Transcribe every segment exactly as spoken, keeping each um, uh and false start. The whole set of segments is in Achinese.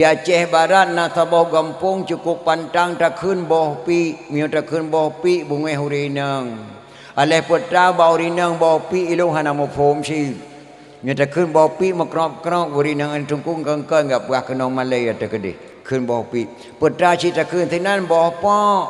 Di Aceh Barat na saboh gampông cukôp pantang takheun boh piek. Meunyoe takheun boh piek, beungéh ureuëng inong. Aléh peue teuma bak ureuëng inong boh piek, ilôn hana muphom cit. Meunyoe takheun boh piek meukrok-krok, ureuëng inong teungku kön-kön gak peugah keunong malée ateueh keudeh. Kheun boh piek. Peue teuma cit takheun sinan boh pok.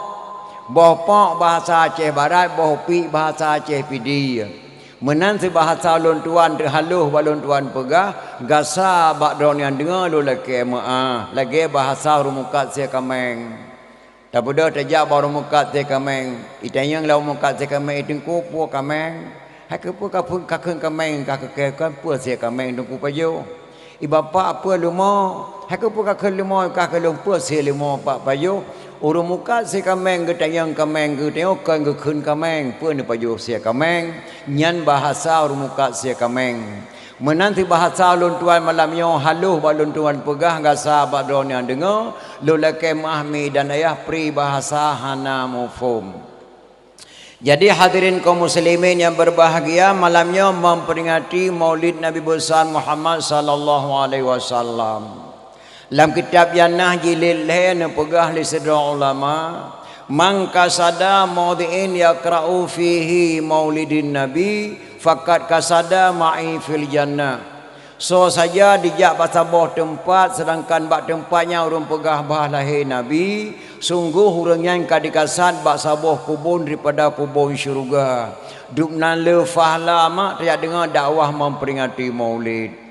Boh pok bahasa Aceh Barat, boh piek bahasa Aceh Pidie. Meunan cit bahasa ulôn tuan teuhaloh bak ulôn tuan peugah, gasa bak droe nyang deungoe lôn lakée meuáh, lagée bahasa ureuëng mukat sie kaméng. Tabeudôh tajak bak ureuëng mukat sie kaméng, itanyong lé ureuëng mukat sie kaméng, "Teungku, peue kaméng? Hai keupeue ka phon ka kheun kaméng, ka keu kée kon peue sie kaméng Teungku pajoh?" "I bapak peue leumo, hai keupeue ka kheun leumo, ka keu lôn peue sie leumo pak pajoh?" Ureuëng mukat sie kaméng geutanyong kaméng, geutanyong kon geukheun kaméng, peue neupajoh sie kaméng, nyan bahasa ureuëng mukat sie kaméng. Meunan cit bahasa ulôn tuan malam nyoe haloh bak ulôn tuan peugah gasa bak droe nyang deungoe, lôn lakée meuáh mi dan ayah pri bahasa hana muphom. Jadi hadirin kaum muslimin yang berbahagia, malam nyoe memperingati Maulid Nabi Besar Muhammad sallallahu alaihi wasallam. Lam kitab Jannah jilid lhée neupeugah lé sidroe ulama, "Man qasada maudhi'in yaqra'u fihi maulidin nabi, faqad qasada ma'i fil jannah." Soe saja dijak bak saboh teumpat, seudangkan bak teumpat nyan ureuëng peugah bah lahé Nabi, sunggoh ureuëng nyan ka dikasad bak saboh kubon daripada kubon syeuruga. Dubnan le fahla mak tajak deungoe dakwah memperingati Maulid.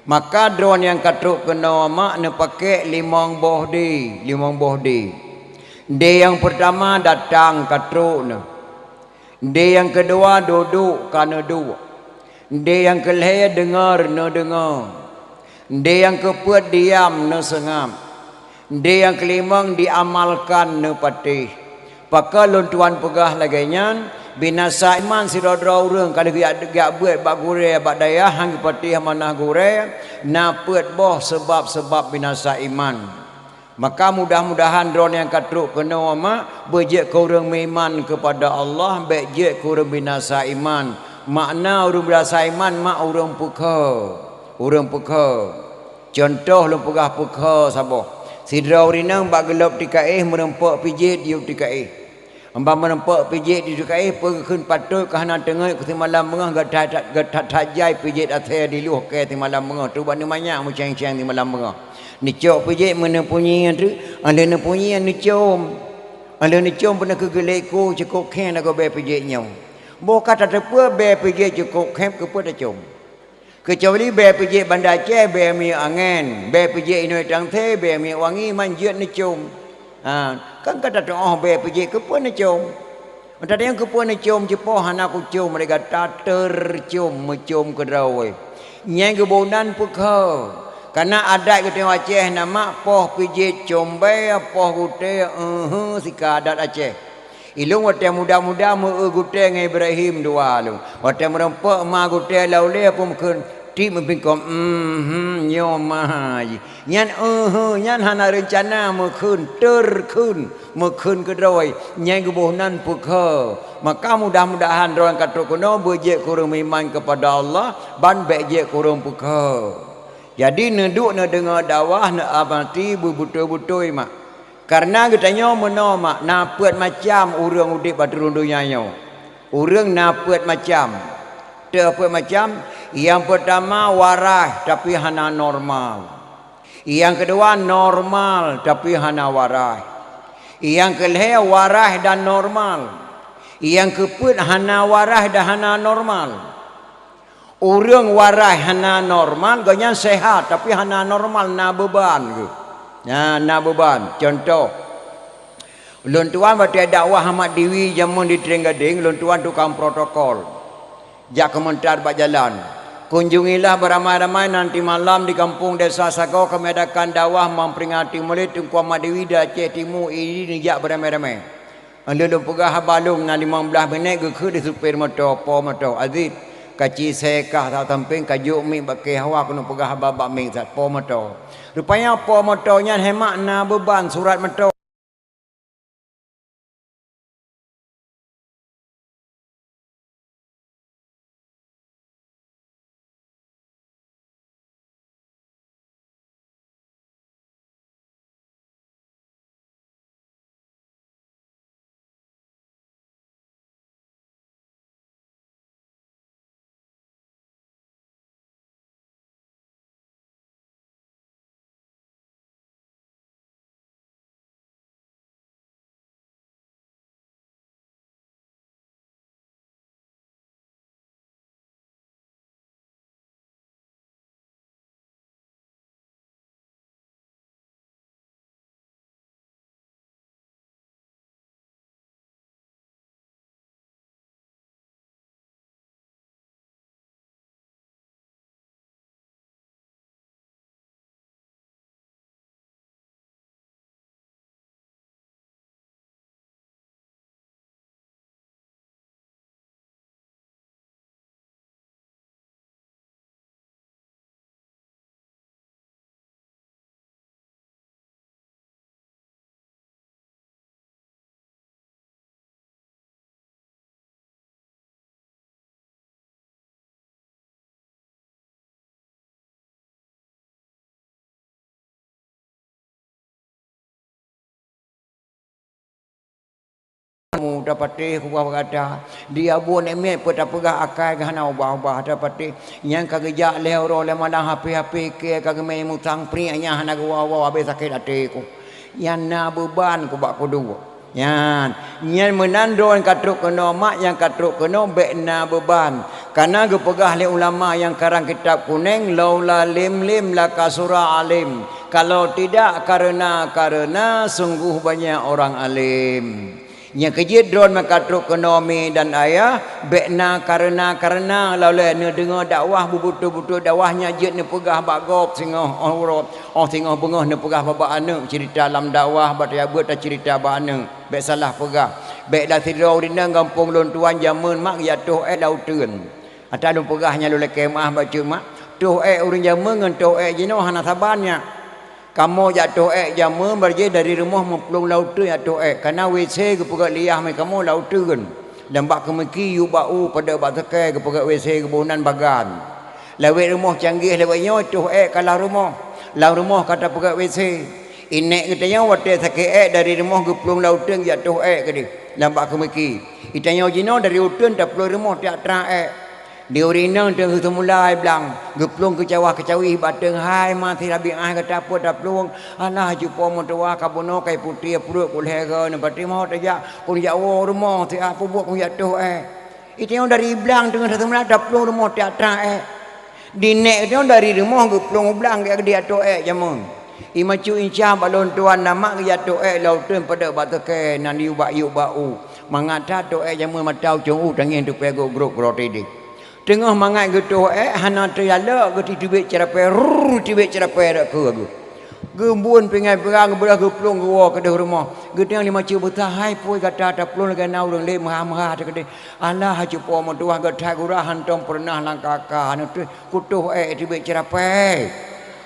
Maka droe nyang ka trok keunoe mak neupakék limong boh dé, limong boh dé. Dé nyang peurtama datang ka trok neuh. Dé nyang keudua dudoe ka neuduek. Dé nyang keulhée deungoe neudeungoe. Dé nyang keupeuet diam neuseungab. Dé nyang keulimong diamalkan neupatéh. Pakon lôn tuan peugah lagée nyan, binasa iman sidroe-droe ureuëng ka lheueh geujak, geujak beuet bak gurée bak dayah han geupatéh amanah gurée, na peuet boh seubab-seubab binasa iman. Maka mudah-mudahan droe nyang ka trok keunoe mak beujeuet keu ureuëng meuiman keupada Allah, bék jeuet keu ureuëng binasa iman. Makna ureuëng binasa iman mak ureuëng peukhoe, ureuëng peukhoe. Cuntoh lôn peugah peukhoe saboh. Sidroe ureuëng inong bak geulob tikaéh meureumpok pijet di u tikaéh. Amba meureumpok pijet di u tikaéh peue geukheun patot ka hana teungeut keu simalam beungoh, geutat-that jai pijet asée diluh kée simalam beungoh, trok bak neumanyak meucéng-céng simalam beungoh. Neucok pijet meuneupeunyie teuk, 'oh lheueh neupeunyie neucom. 'Oh lheueh neucom peunoh keu geulék ku cukôp khéng lagoe bée pijet nyoe. Boh ka tateupeue bée pijet cukôp khéng keupeue tacom. Keucuali bée pijet Banda Aceh, bée minyeuk angén, bée pijet inoi tangse, bée minyeuk wangi, man jeuet neucom. Ha, kan ka tateuoh bée pijet keupeue neucom. Meutateueng keupeue neucom, cipoh hana kucom lé gata, tercom, meucom keudroe. Nyang geuboh nan peukhoe. Kana adat geutanyoe Aceh na mak poh pijet com bée, poh gutée, eue, sika adat Aceh. Ilôn watée muda-muda meu-eu gutée ngon Ibrahim dua lôn. Watée meureumpok ma gutée lam ulée peue meukheun, tieb meupingkong, "Mhm, nyoe ma jih." Nyan eue, nyan hana reuncana meukheun, terkheun, meukheun keudroe. Nyan geuboh nan peukhoe. Maka mudah-mudahan droe nyang ka trok keunoe beujeuet keu ureuëng meuiman keupada Allah, ban bék jeuet keu ureuëng peukhoe. Jadi neuduek neudeungoe dakwah, neuamati beubeutôi-beutôi mak. Kareuna geutanyoe meunoe mak, na peuet macam ureuëng udeb ateueh rhueng donya nyoe. Ureuëng na peuet macam. Teuh peuet macam, nyang peurtama waras tapi hana normal. Nyang keudua normal tapi hana waras. Nyang keulhée waras dan normal. Nyang keupeuet hana waras dan hana normal. Ureuëng waras hana normal, gobnyan sehat, tapi hana normal, na beuban geuh. Na, na beuban. Cuntoh, ulôn tuan watée dakwah Ahmad Diwi jameun di Trienggadeng, ulôn tuan tukang protokol. Jak keumeuntar bak jalan. Kunjungilah beramai-ramai nanti malam di kampung desa Sagoe kami adakan dakwah memperingati Maulid Teungku Ahmad Diwi di Aceh Timu, idi neujak beramai-ramai. Lheueh lôn peugah haba lôn na limong blaih minét geukheun di supir moto, po moto, "Aziz, kaci sée kah sampéng ka jok miek bak kée hawa keuneuk peugah haba bak miek sat po moto." Rupanya po moto nyan hemat na beuban surat moto. Tapatéh kubah bak gata. Di abu nemiet peu tapeugah akai geuh hana ubah-ubah tapatéh. Nyang ka geujak lhée uroe lé malam hapé-hapé kée ka geumé musang priek nyang hana geuwoe-woe habéh sakét até ku. Nyan na beuban ku bak kuduek. Nyan, nyan meunan droe nyang ka trok keunoe mak nyang ka trok keunoe bék na beuban. Kana geupeugah lé ulama nyang karang kitab kuneng, "Laula lim lim lakasura alim." Kalau tidak karena-karena sungguh banyak orang alim. Nyang keujeuet droe meuka trok keunoe mi dan ayah, bék na kareuna-kareuna lawlée neudeungoe dakwah beubeutôi-beutôi dakwah nyan jeuet neupeugah bak gob singoh óh uroe, óh singoh beungoh neupeugah bak aneuk ceurita lam dakwah bak tayabeuet taceurita bak aneuk. Bék salah peugah. Bék dah sidroe ureuëng inong gampông lôn tuan jamén mak geujak toh ék lam uteuen. Ata lôn peugah nyan lôn lakée meuáh bacut mak, toh ék ureuëng jamén ngon toh ék jinoe hana saban nyan. Kamoe jak toh ék jamén barjéh dari rumoh meuplueng lam uteuen jak toh ék, kana W C geupeugét liah mé kamoe lam uteuen. Dan bak keumiki yub bak u padub bak teukai geupeugét W C geuboh nan bagan. Lawét rumoh canggih lawét nyoe toh ék ka lam rumoh, lam rumoh ka tapeugét W C. Inék geutanyoe watée sakét ék dari rumoh geuplueng lam uteuen jak toh ék keudeh, dan bak keumiki. Itanyoe jinoe dari uteuen taplueng rumoh tiak trang ék. Di ureuëng inong teungoh seumula ai blang, geuplueng keucawah-keucawih bak teungoh hai ma sirabi ai gata peuet taplueng, alah cupo meutuwah ka bunoe kai putéh pruet ku lhée goe neupatéh mo tajak kun jak woe rumoh siat peubuet kun jak toh ék. Itanyoe dari blang teungoh seumula taplueng rumoh tiak trang ék. Di nék nyoe dari rumoh geuplueng u blang geudiak toh ék jamén. Imacu inca bak lôn tuan na mak geujak toh ék lam uteuen padub bak teukai nan yub bak yub bak u. Mangat that toh ék jamén mata ucong u tangieng tupée gok grok keudroe tideh. Teungoh mangat geutoh ék hana teujalok geutitibek ceurapée, rrrr tibek ceurapée rot keu geuh. Geumbun pingai peurang geubeurah geuplueng geuwoe keudeh rumoh. Geuteung lima ceuek beusa hai pui gata taplueng lagée na ureuëng lé meuha-meuha teukeudeh. Alah cupo meutuwah geuthai gura hantom peureunah langkaka neutoh kutoh ék tibek ceurapée.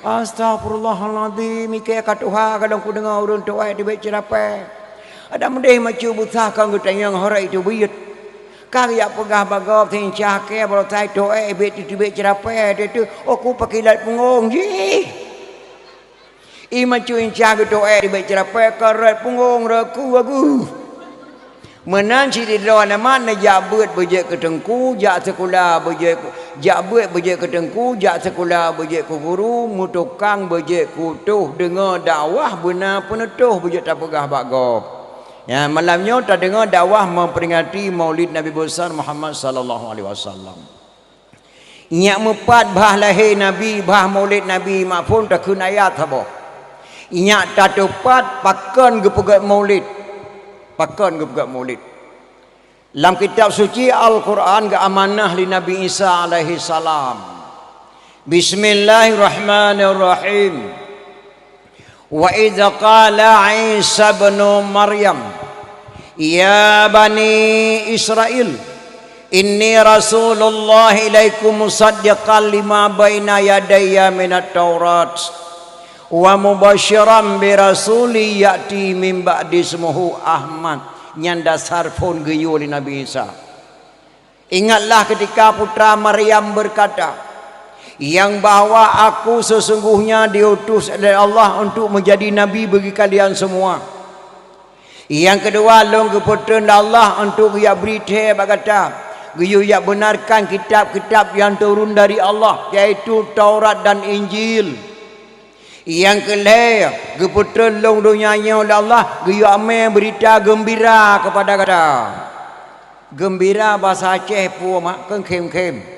Astagfirullahalazim, ikée ka tuha ka lôn kudeungoe ureuëng toh ék tibek ceurapée. Ada meudeh macu beusa kon geutanyong horeuh itu buyet. Ka geujak peugah bak gob seuincah kée baroe sai toh ék bék titibek ceurapée teuh, oh ku pakilat punggong jih. Imacu inca geutoh ék tibek ceurapée ka rot punggong rot ku agu. Meunan sidroe aneuk mak neujak beuet beujeuet keu teungku, jak sikula beujeuet, jak beuet beujeuet keu teungku, jak sikula beujeuet keu guru, meutukang beujeuet keu tutoh, deungoe dakwah beuna peuneutôh beujeuet tapeugah bak gob. Ya, malam nyoe tadeungoe dakwah memperingati Maulid Nabi Besar Muhammad sallallahu alaihi wasallam. Nyak meupat bah lahé Nabi, bah Maulid Nabi, mak phon takheun ayat saboh. Nyak tateupat pakon geupeugét Maulid. Pakon geupeugét Maulid. Lam kitab suci Al-Quran geuamanah lé Nabi Isa alaihi salam. Bismillahirrahmanirrahim. Wa idz qala Isa ibnu Maryam, "Ya bani Israil, inni rasulullah ilaikum musaddiqan lima baina yadayya minat Taurat, wa mubasyiran bi rasuli ya'ti min ba'di ismuhu Ahmad." Nyan dasar phon geuyue lé Nabi Isa. Ingatlah ketika putra Maryam berkata, yang bahwa aku sesungguhnya diutus oleh Allah untuk menjadi nabi bagi kalian semua. Yang kedua, lôn geupeutrön lé Allah untuk geujak bri thée bak gata, geuyue jak benarkan kitab-kitab yang turun dari Allah, yaitu Taurat dan Injil. Nyang keu lhée, geupeutrön lôn donya nyoe lé Allah geuyue amé beurita geumbira keupada gata. Geumbira basa Aceh peue mak keu khém-khém.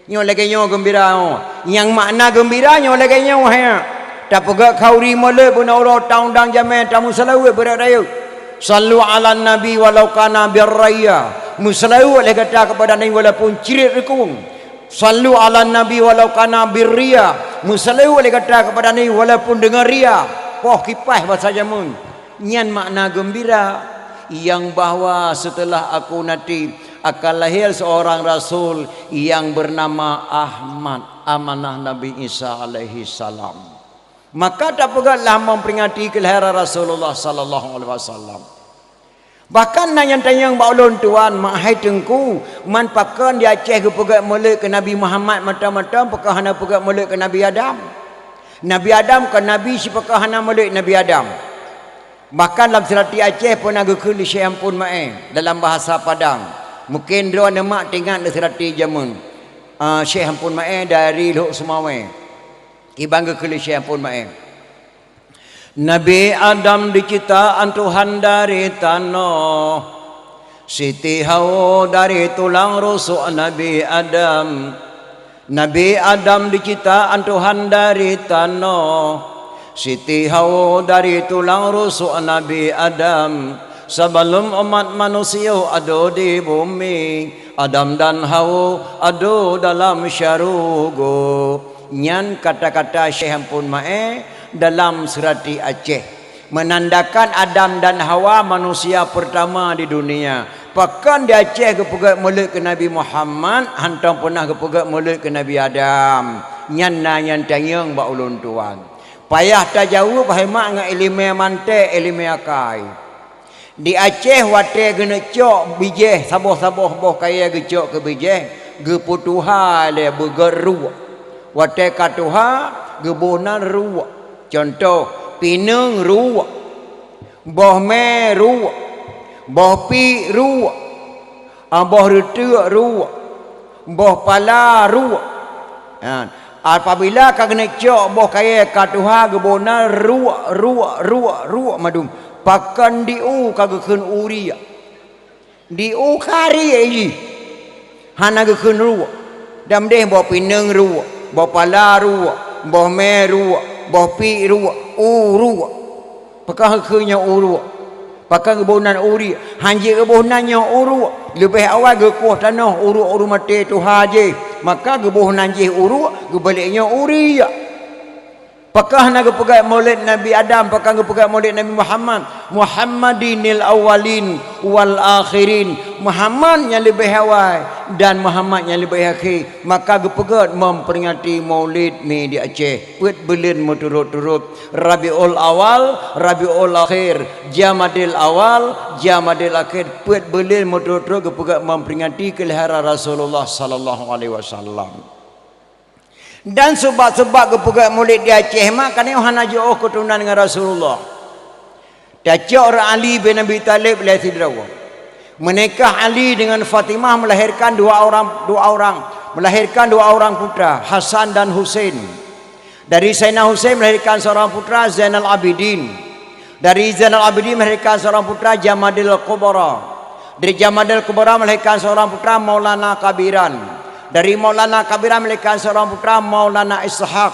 Nyoe lagée nyoe geumbira nyoe. Nyang makna geumbira nyoe lagée nyoe hai. Tapeugét khauri molot beuna uroe taundang jamé tameuseulaweuet beuraya. Sallu alan nabi walau kana birraya. Meuseulaweuet lé gata keupada Nabi walaupun cirit rikung. Sallu alan nabi walau kana birria. Meuseulaweuet lé gata keupada Nabi walaupun deungon ria. Poh kipaih basa jameun. Nyan makna geumbira, yang bahwa setelah aku nanti akan lahir seorang rasul yang bernama Ahmad, amanah Nabi Isa alaihi salam. Maka tapeugét lah memperingati kelahiran Rasulullah sallallahu alaihi wasallam. Bahkan na nyang tanyong bak ulôn tuan, mak hai teungku, man pakon di Aceh geupeugét molot keu Nabi Muhammad mantong-mantong, pakon hana peugét molot keu Nabi Adam? Nabi Adam kon nabi, sipakon hana molot Nabi Adam? Bahkan lam seurati Aceh peunah geukheun lé Syekh Ampon Maé dalam bahasa Padang. Mungken droeneuh mak teuingat lé seurati jameun, ah, Syekh Ampon Maé dari Lhok Seumawé. Kiban geukheun lé Syekh Ampon Maé. Nabi Adam diciptaan Tuhan dari tanoh. Siti Hawa dari tulang rusuk Nabi Adam. Nabi Adam diciptaan Tuhan dari tanoh. Siti Hawa dari tulang rusuk Nabi Adam. Sebelum umat manusia ada di bumi, Adam dan Hawa ada dalam syurga. Nyan kata-kata Syekh Ampon Maé dalam seurati Aceh, menandakan Adam dan Hawa manusia pertama di dunia. Pakon di Aceh geupeugét mulod keu Nabi Muhammad, hantom peunah geupeugét mulod keu Nabi Adam? Nyan na nyang tanyong bak ulôn tuan. Payah tajaweueb hai mak ngon iéleumé manték, iéleumé akai. Di Aceh watée geuneuk cok bijéh, saboh-saboh boh kayée geucok keu bijéh, geupeutuha lé beugét ruek. Watée ka tuha, geuboh nan ruek. Cuntoh, pineung ruek, boh mé ruek, boh piek ruek, ah, boh reuteuk ruek, boh pala ruek. Ha, apabila ka geuneuk cok boh kayée ka tuha, geuboh nan ruek, ruek, ruek, ruek mandum. Pakon di u ka geukheun u riek. Di u ka riek jih. Hana geukheun ruek. Dan meudeh boh pineung ruek, boh pala ruek, boh mé ruek, boh piek ruek, u ruek. Pakon geukheun nyoe u ruek? Pakon geuboh nan u riek? Hanjeuet geuboh nan nyoe u ruek. Leubeh awai geukueh tanoh u ruek ureuëng maté tuha jih. Maka geuboh nan jih u ruek, geubalek nyoe u riek. Pakon hana geupeugét mulod Nabi Adam, pakon geupeugét mulod Nabi Muhammad? Muhammadinil awwalin wal akhirin. Muhammad nyang leubeh awai dan Muhammad nyang leubeh akhé. Maka geupeugét memperingati Maulid mi di Aceh. Peuet buleuen meuturot-turot, Rabiul Awal, Rabiul Akhir, Jamadil Awal, Jamadil Akhir. Peuet buleuen meuturot-turot geupeugét memperingati keulahiran Rasulullah sallallahu alaihi wasallam. Dan seubab-seubab geupeugét mulod di Aceh mak, karena hana jiôh keuturonan ngon Rasulullah. Tacok rot Ali bin Abi Thalib lé sidroe. Meunikah Ali dengan Fatimah melahirkan dua orang, dua orang, melahirkan dua orang putra, Hasan dan Husain. Dari Sayyidina Husain melahirkan seorang putra, Zainal Abidin. Dari Zainal Abidin melahirkan seorang putra, Jamadil Kubra. Dari Jamadil Kubra melahirkan seorang putra, Maulana Kabiran. Dari Maulana Kabiran melahirkan seorang putra, Maulana Ishak.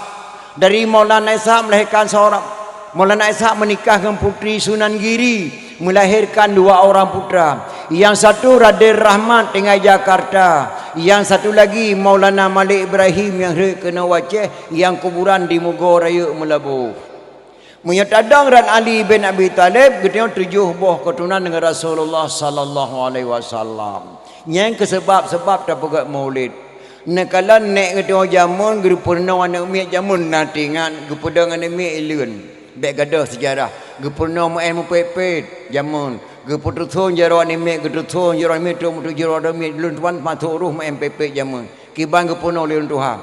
Dari Maulana Ishak melahirkan seorang, Maulana Ishak menikah dengan Putri Sunan Giri, melahirkan dua orang putra. Yang satu Raden Rahmat tinggai Jakarta, yang satu lagi Maulana Malik Ibrahim nyang rhot keunoe u Aceh, nyang kuburan di Mugo Rayeuk Meulaboh. Meunyoe tadong rot Ali bin Abi Thalib, geutanyoe tujoh boh keuturonan dengan Rasulullah sallallahu alaihi wasallam. Nyan keuh seubab-seubab tapeugét Maulid. Neukalon nèk geutanyoe jameun geupeurunoe aneuëk miet jameun na teuingat, geupeudong aneuëk miet ileuen. Bék gadôh seujarah. Geupeurunoe meu'en meupét-pét jameun. Geupeututhon jaroe aneuëk miet, geututhon jaroe aneuëk miet, trok meutuju jaroe aneuëk miet, lôn tuan masôk roh meu'en pét-pét jameun. Kiban geupeurunoe lé ureuëng tuha.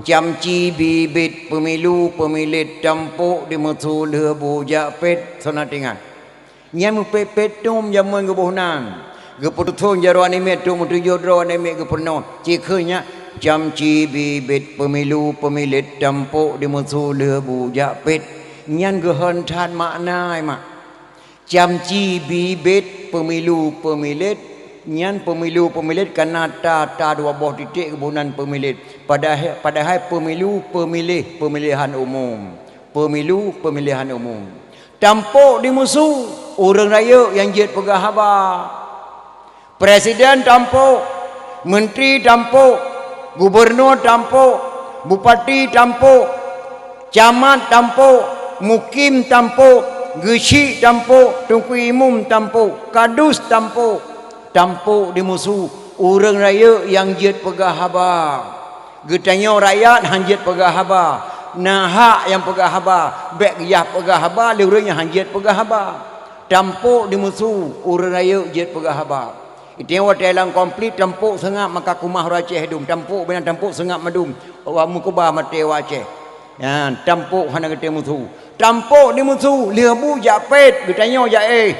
Camci bibit peumilu peumilet tampok di meusu lheueh bujak pét, soe na teuingat. Nyan meupét-pét tom jameun geuboh nan. Geupeututhon jaroe aneuëk miet trok meutuju droe aneuëk miet geupeurunoe. Cikheun nyan, camci bibit peumilu peumilet tampok di meusu lheueh bujak pét. Nyan geuhon that makna, mak. Camci bibit peumilu peumilet, nyan peumilu peumilet kana ta, ta dua boh titek geuboh nan peumilet. Padahai, padahai peumilu peumiléh, peumiléhan umum. Peumilu peumiléhan umum. Tampok di meusu, ureuëng rayeuk nyang jeuet peugah haba. Presiden tampok, menteri tampok, gubernur tampok, bupati tampok, camat tampok, mukim tampok, geuchik tampok, teungku imum tampok, kadus tampok, tampok di meusu, ureuëng rayeuk nyang jeuet peugah haba. Geutanyoe rakyat han jeuet peugah haba, na hak nyang peugah haba, bék geuyah peugah haba lé ureuëng nyang han jeuet peugah haba. Tampok di meusu, ureuëng rayeuk jeuet peugah haba. Itanyoe watée lam konflik tampok seungab maka keumah ureuëng Aceh dum, tampok binan tampok seungab mandum, awak meukeubah maté awak Aceh. Nyan, tampok hana geutem meusu. Tampok di musu, lheueh bu jak pét, geutanyoe jak éh.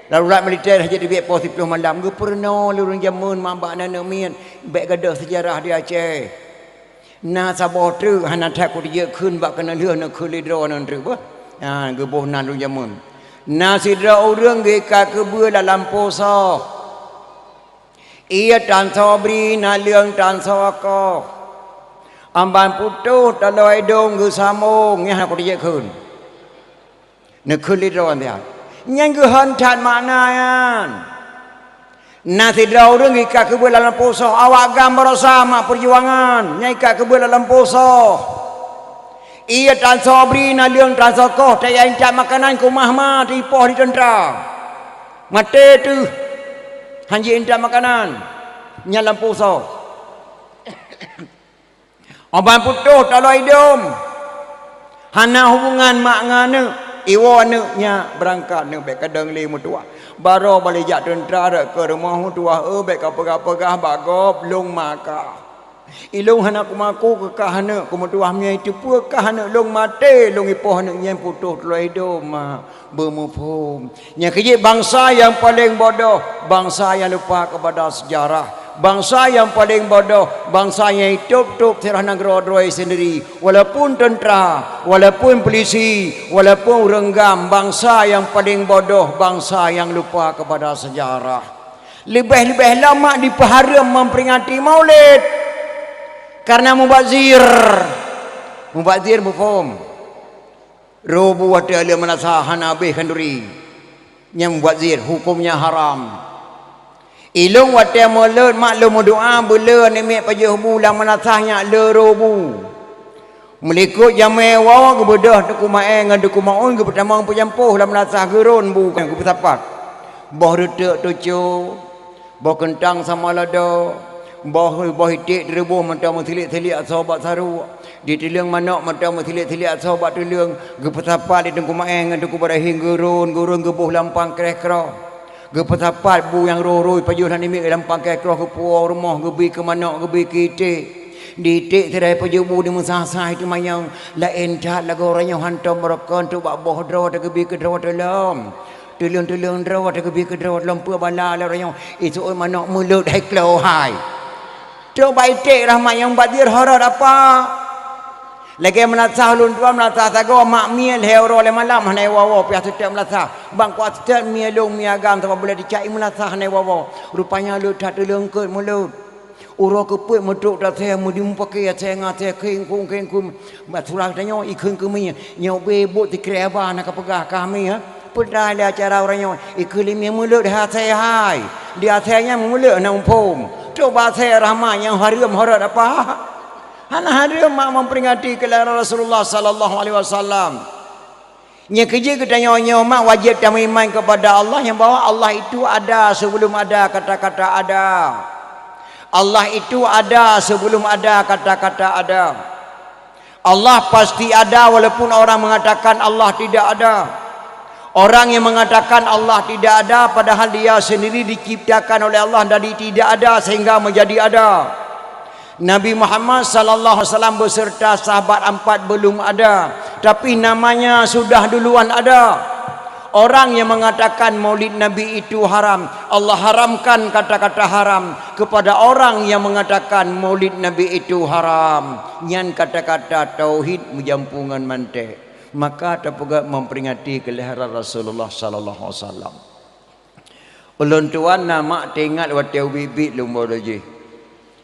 Darurat militer hana jeuet teubiet poh siplôh malam, geupeurunoe lé ureuëng jameun mak bak aneuk miet, bék gadôh seujarah di Aceh. Na saboh treuk hana that kuteujeut kheun bak keuneulheueh neukheun lé droeneuh treuk beuh. Ha, geuboh nan lôn jameun. Na sidroe ureuëng geuikat keubeue lam lampôh soh. Ié tan soe bri, naleueng tan soe koh. Amban putôh taloe idong geusamong, nyan hana kuteujeut kheun. Neukheun lé droe nyan. Nyan geuhon that makna nyan. Na sidroe ureuëng geuikat keubeue lam lampôh soh, awak GAM baroesa mak peujuangan, nyan ikat keubeue lam lampôh soh. Ié tan soe bri, naleueng tan soe koh, tajak intat makanan keumah ma teuipoh di teuntra. Maté teuh, hana jiintat makanan, nyan lampôh soh. Amban putôh taloe idong. Hana hubungan mak ngon aneuk, iwoe aneuk nyak beurangkat aneuk bék kadang lé meutuwah. Baroe balé jak teuntra rot keu rumoh meutuwah, eu bék kapeugah-peugah bak gob lôn maka. Ilôn hana kumaku keu kah aneuk, keu meutuwah miyai teupeue kah aneuk lôn maté, lôn ipoh aneuk nyan putôh taloe idong mak. Beumuphom. Nyang keujeuet bansa nyang paleng bodoh, bansa nyang lupa kepada sejarah. Bansa nyang paleng bodoh, bansa nyang itôb-tôb sejarah nanggroe droe sendiri. Walaupun tentera, walaupun polisi, walaupun ureuëng GAM, bansa nyang paleng bodoh, bansa nyang lupa kepada sejarah. Leubeh-leubeh lom mak dipeuhareuem memperingati Maulid karena mubazir. Mubazir muphom. Roh bu watée lé meunasah hana habéh khanduri. Nyang mubazir, huköm nyan haram. Ilôn watée mulod mak lôn meudoá beuleu aneuk miet pajoh bu lam meunasah nyak le roh bu. Meulikot jamé woe geubeudôh Teungku Maé ngon Teungku Maun geupeutamong peujampôh lam meunasah geurôn bu nyan geupeusapat. Boh reuteuk tuco, boh keuntang sama lada, boh, boh iték teureuboh mantong meusilik-silik asoe bak saruek, di tuleueng manok mantong meusilik-silik asoe bak tuleueng, geupeusapat lé Teungku Maé ngon Teungku Ibrahim geurôn, geurôn geuboh lam pangkreh kroh. Geupeusapat bu nyang roh-roh pajoh aneuk miet lam pangkreh kroh geupuwoe rumoh geubi keu manok geubi keu iték. Di iték sidroe pajoh bu di meusah-sah teumanyong, laén that lagoe uroe nyoe hantom meurokon trok bak boh droe teuh geubi keu droe teuh lom. Tuleueng-tuleueng droe teuh geubi keu droe lom peue bala lé uroe nyoe, iseuôt manok mulod hai klo hai. Trok bak iték rahmat nyang mubazir horot apa? Lagée meunasah ulôn tuan meunasah sagoe mak mie lhée uroe lhée malam hana iwoe-woe piah seutôt meunasah. Bang kuat seutôt mie lôn mie agam saboh buleuen ticak ié meunasah hana iwoe-woe. Rupanya le that tuleueng keu mulod. Uroe keupeuet meutrok tasée meudi mupakée asée ngon asée kheng-khong kheng-khong. Bak surah tanyoe ikheun keu mie, nyoe bé buet sikrek haba na kapeugah kah mie. Peudai lé acara uroe nyoe, ikheun lé mie mulod hai asée hai. Di asée nyan mulod na muphom. Trok bak asée rahmat nyang hareuem horot apa? Hana hareuem mak memperingati kelahiran Rasulullah sallallahu alaihi wasallam. Nyang keujeuet geutanyoe nyoe mak wajéb tameuiman kepada Allah nyang bahwa Allah itu ada sebelum ada kata-kata ada. Allah itu ada sebelum ada kata-kata ada. Allah pasti ada walaupun orang mengatakan Allah tidak ada. Orang yang mengatakan Allah tidak ada padahal dia sendiri diciptakan oleh Allah dari tidak ada sehingga menjadi ada. Nabi Muhammad sallallahu alaihi wasallam beserta sahabat empat belum ada, tapi namanya sudah duluan ada. Orang yang mengatakan Maulid Nabi itu haram, Allah haramkan kata-kata haram kepada orang yang mengatakan Maulid Nabi itu haram. Nyan kata-kata tauhid meujampu ngon mantek. Maka tapeugah memperingati kelahiran Rasulullah sallallahu alaihi wasallam. Ulôn tuan na mak teuingat watée ubit-ubit lôn baroe jih.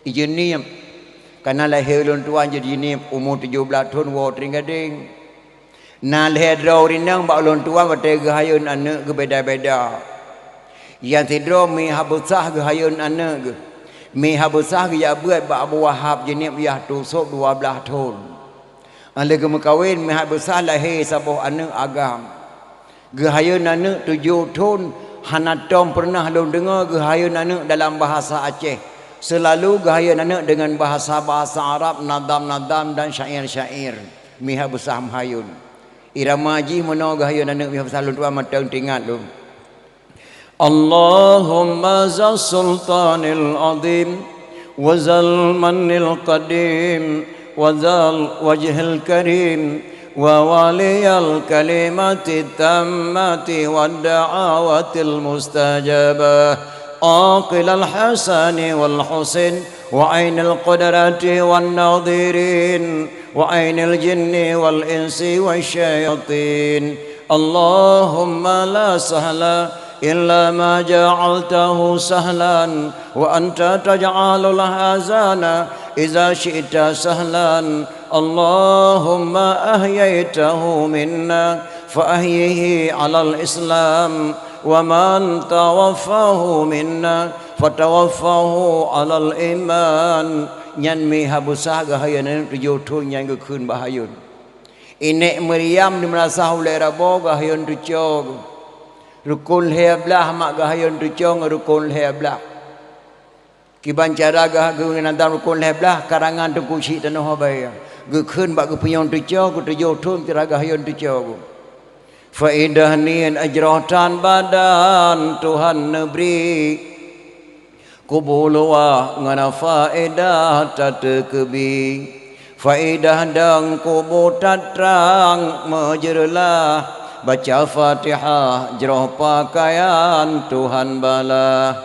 Ijeunieb. Kana lahé ulôn tuan jeuet jineub umu tujoh blaih thon woe teuing gadeng. Na lhée droe ureuëng inong bak ulôn tuan watée geuhayôn aneuk geubeda-beda. Nyang sidroe meuhai beusah geuhayôn aneuk geuh. Meuhai beusah geujak beuet bak Abu Wahab jineub yah tusôb dua blaih thon. Óh lheueh geumeukawen meuhai beusah lahé saboh aneuk agam. Geuhayôn aneuk tujoh thon hana tom peureunah lôn deungoe geuhayôn aneuk dalam bahasa Aceh. Seulalu geuhayôn aneuk deungon bahasa-bahasa Arab, nadam-nadam dan syair-syair. Meuhai beusah meuhayôn. Irama jih meunoe geuhayôn aneuk meuhai beusah lôn tuan mantong teuingat lôn. اللهم ذا السلطان العظيم وذا المن القديم وذا الوجه الكريم وولي الكلمة التامة والدعوة المستجابة، عاقل الحسن والحسين، وعين القدرة والناظرين، وعين الجن والإنس والشياطين. اللهم لا سهل إلا ما جعلته سهلا، وأنت تجعل الحزن إذا شئت سهلا. اللهم أحييته منا فأحيه على الإسلام، ومن توفاه منا فتوفاه على الإيمان. Nyan mi Habsah geuhayôn aneuk tujoh thôn nyan geukheun bak hayôn. Inék Maryam di Madrasah Ulée Rabo geuhayôn tucoe geuh. Rukôn lhée blaih mak geuhayôn tucoe ngon rukôn lhée blaih. Kiban cara geuh-, geuh-, geuneudam rukôn lhée blaih karangan Teungku Chik Tanoh Abée. Geukheun bak geupunyueng tucoe geuh tujoh thôn sira geuhayôn tucoe geuh. Faedah niet jroh tan badan Tuhan neubri. Kubu luwah ngon faedah tateukeubi. Faedah dong kubu tatrang meujeureulah. Baca Fatihah jroh pakaian Tuhan balah.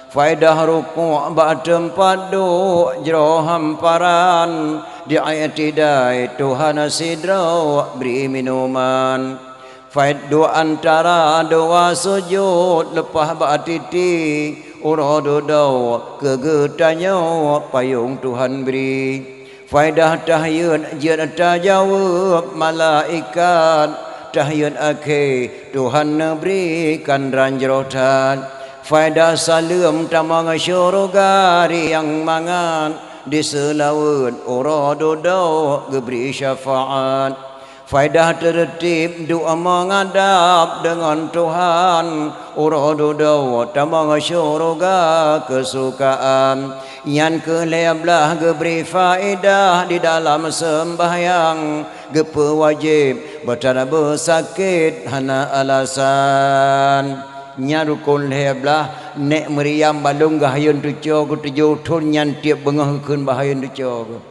Faedah rukuk bak teumpat duek jroh hamparan. Di i'tidai Tuhan sidroe bri minuman. Faid-, dua antara dua sujud leupah bak titi, uroe dudoe keu geutanyoe payong Tuhan bri. Faedah tahiyat jeuet tajaweueb malaikat, tahiyat akhé Tuhan neubri kandran jroh that. Faedah saleuem tamong syeuruga riang mangat, diseulaweuet uroe dudoe geubri syafaat. Faedah teureutib dua meungadab deungon Tuhan, uroe dudoe tamong syeuruga keusukaan. Nyan keuh lhée blaih geubri faedah di dalam seumbahyang, geupeuwajéb beutara beusakét hana alasan. Nyan rukôn lhée blaih, nék Maryam bak lôn geuhayôn tucoe geuh tujoh thôn nyan tieb beungoh geukheun bak hayôn tucoe geuh.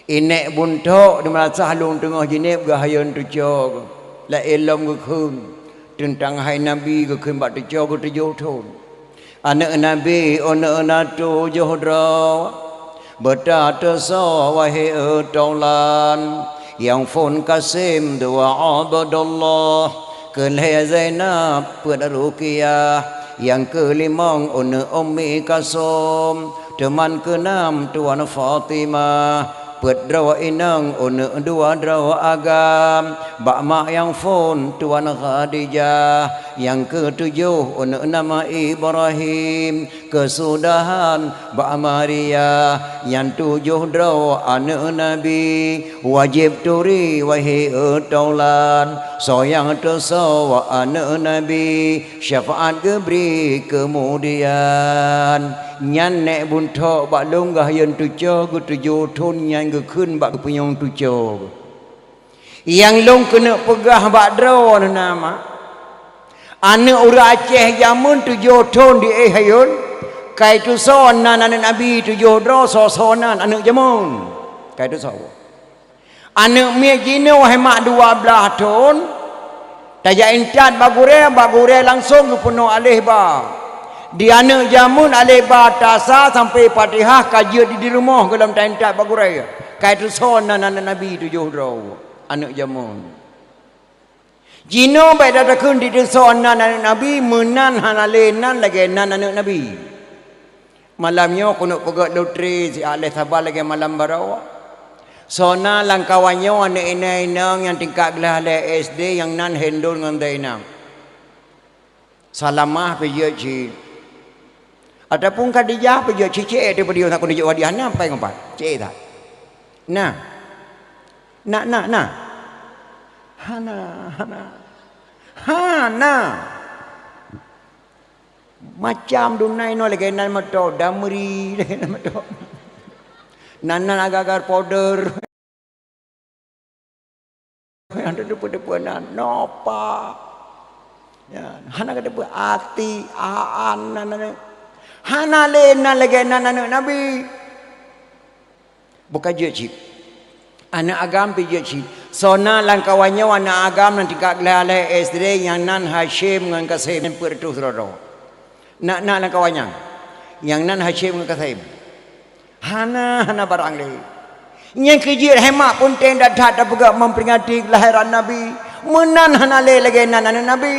Inék Buntok di Madrasah Lôn Teungoh Jeunève geuhayôn tucoe geuh, laén lom geukheun teuntang hai Nabi geukheun bak tucoe geuh tujoh thôn. Aneuk Nabi, aneuk na tujoh droe, beutateusoe wahé taulan, nyang phôn Kasim dua Abdullah, keu lhée Zainab peuet Ruqayyah, nyang keulimong aneuk Ummi Kalsum, teuman keunam Tuan Fatimah, peuet droe inong aneuk dua droe agam, bak mak nyang phôn Tuan Khadijah, nyang keutujoh aneuk nama Ibrahim, keusudahan bak Maria, nyan tujoh droe aneuk Nabi, wajéb turi wahé taulan, soe nyang teusoe aneuk Nabi, syafaat geubri keumudian. Nyan nék Buntok bak lôn geuhayôn tucoe geuh tujoh thôn nyan geukheun bak geupunyueng tucoe. Nyang lôn keuneuk peugah bak droeneuh na mak, aneuk ureuëng Aceh jameun tujoh thôn di éh hayôn, ka iteusoe nan aneuk Nabi tujoh droe, soe-soe nan aneuk jameun. Ka iteusoe. Aneuk miet jinoe hai mak dua blaih thôn, tajak intat bak gurée, bak gurée langsong geupeunoh aleh ba. Di aneuk jameun aleh ba tasa sampai Fatihah ka jeuet di, di rumoh gohlom ta intat bak gurée. Ka iteusoe nan aneuk Nabi tujoh droe, aneuk jameun. Jinoe bék tatakheun di teusoe nan aneuk Nabi, meunan hana lé nan lagée nan aneuk Nabi. Malam nyoe keuneuk peugét lotri siat lhée saban lagée malam baroe. Soe na lam kawan nyoe aneuk inong-inong nyang tingkat glah lhée S D nyang nan Hindun ngon Zainab. Salamah pih jeuet cit. Ataupun Khadijah pih jeuet cit, cit, eh, teupeudiyong takon jeuet hadiah na, pai ngon pat. Cit that. Na. Na, na, na. Hana, hana. Hana. Macam dunai nyoe lagée nan meuto, Damri lagée nan meuto. Nan, nan agar-agar powder. Nyang teupeue-teupeue nan, nopa. Ya, hana kateupeue ati, aan, nan, nan, nan. Hana lé nan lagée nan aneuk Nabi. Bukan jeuet cit. Aneuk agam pih jeuet cit. Soe na lam kawan nyoe aneuëk agam nyang tingkat gleh aleh S D nyang nan Hasyim ngon Kasim nyang peuet reutôh sidroe-droe. Na, na lam kawan nyan. Nyang nan Hasyim ngon Kasim. Hana, hana barang lé. Nyang keu jeuet hemat peunteng that-that tapeugah memperingati kelahiran Nabi. Meunan hana lé lagée nan aneuëk Nabi.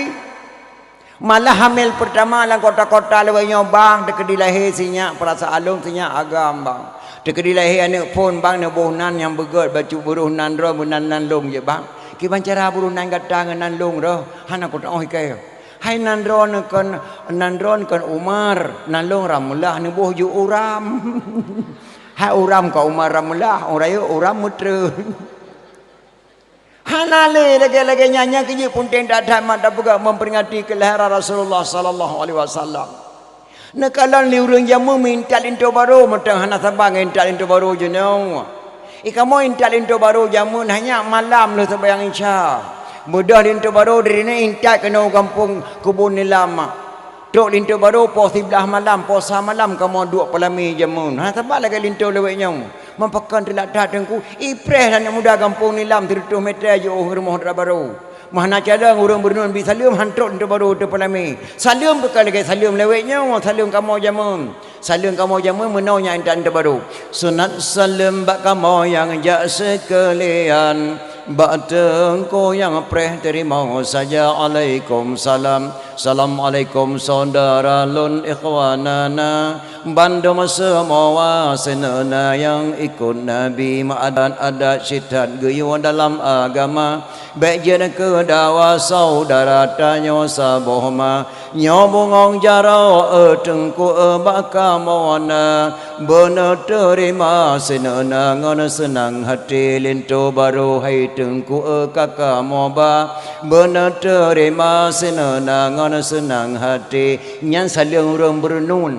Malah hamil peurtama lam kota-kota lawét nyoe bang, teukeudi lahé sinyak peurasaan lôn, sinyak agam bang. Teukeudi lahé aneuëk phon bang, neuboh nan nyang beugét bacut buroh nan droe meunan nan lôn jeuet bang. Kiban cara buroh nan gata ngon nan lôn roh, hana kuteuoh ikée. Hai nan droe neukon, nan droe neukon Umar, nan lôn Rameulah neuboh ju Uram. Hai Uram ka Umar Rameulah, ureuëng rayeuk Uram meutrön. Hana lé lagée-lagée nyan, nyang keu jeuet peunteng that-that mat tapeugah memperingati kelahiran Rasulullah sallallahu alaihi wasallam. Neukalon lé ureuëng jameun meuintat linto barô, mantong hana saban ngon intat linto barô jinoe. I kamoe intat linto barô jameun hanya malam lheueh seumayang Isya. Beudôh linto barô dari nyan intat keunoe gampông Keubon Nilam. Trok linto barô poh siblaih malam, poh sa malam kamoe duek peulamé jameun. Hana saban lagée linto lawét nyoe. Meupakon teulat that teungku, ipreh aneuëk muda gampông Nilam sireutôh meter jiôh rumoh dara barô. Meuhana cadang ureuëng beureunun bi saleuem han trok linto barô teupeulamé. Saleuem bukon lagée saleuem lawét nyoe, saleuem kamoe jameun. Saleuem kamoe jameun meunoe nyang intat linto barô. Sunat saleuem bak kamoe nyang jak seukeulian. Bak teungku nyang preh teurimong saja alaikum salam. Assalamualaikum saudara lôn ikhwanana. Bandum seumoa sineuna nyang ikot Nabi meuadat-adat sitat geuyue dalam agama. Bék jeuet keu dawa saudara tanyoe saboh ma. Nyoe bungong jaroe teungku bak kamoe na. Beuneuteurima sineuna ngon seunang hati linto barô hai teungku ka kamoe ba. Beuneuteurima sineuna ngon seunang hati. Nyan saleuem ureuëng beureunun.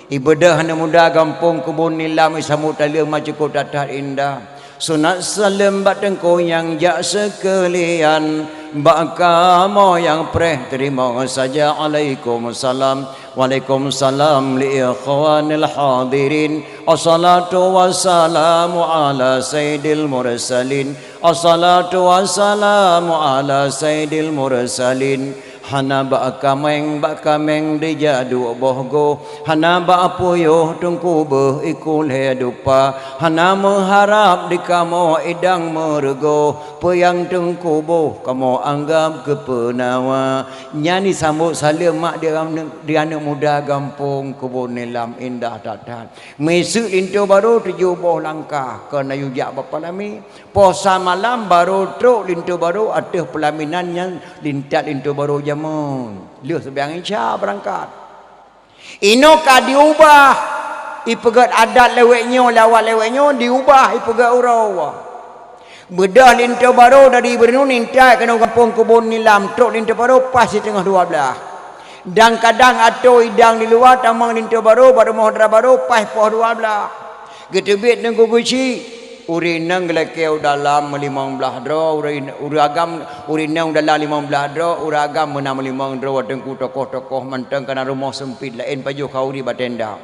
Ibeudôh aneuëk muda gampông Keubon Nilam isambot taleueng ma cukôp that-that indah. Sunat saleuem bak teungku nyang jak seukeulian. Bak kamoe nyang preh teurimong saja alaikum salam. Waalaikum salam li ikhwanil hadirin. Assalatu wassalamu ala sayyidil mursalin. Assalatu wassalamu ala sayyidil mursalin. Hana bak kaméng, bak kaméng dijak duek boh goh. Hana bak puyoh teungku beuh iku lhée dupa. Hana meuharab di kamoe idang meureugoh. Peue nyang teungku boh kamoe anggab keu peunawa. Nyan jisambot saleuem mak di aneuëk, di aneuëk muda gampông Keubon Nilam indah that-that. Miseuk linto barô tujoh boh langkah keuneuk jak bak peulamé. Poh sa malam barô trok linto barô ateueh peulaminan nyan lintat linto barô jameun. Lheueh seumayang Isya beurangkat. Inoe ka diubah, ipeugét adat lawét nyoe, lawét lawét nyoe diubah ipeugét uroe. Beudôh linto barô dari Beureunun intat keunoe gampông Keubon Nilam, trok linto barô pas siteungoh dua blaih. Dan kadang atô idang di luwa tamong linto barô bak rumoh dara barô pas poh dua blaih. Geuteubiet teungku geuchik, ureuëng inong geulakée u dalam meulimong blaih droe, ureuëng, ureuëng agam, ureuëng inong u dalam limong blaih droe, ureuëng agam meunan meulimong droe, teungku tokoh-tokoh mantong kana rumoh seumpit laén pajoh khauri bak tenda.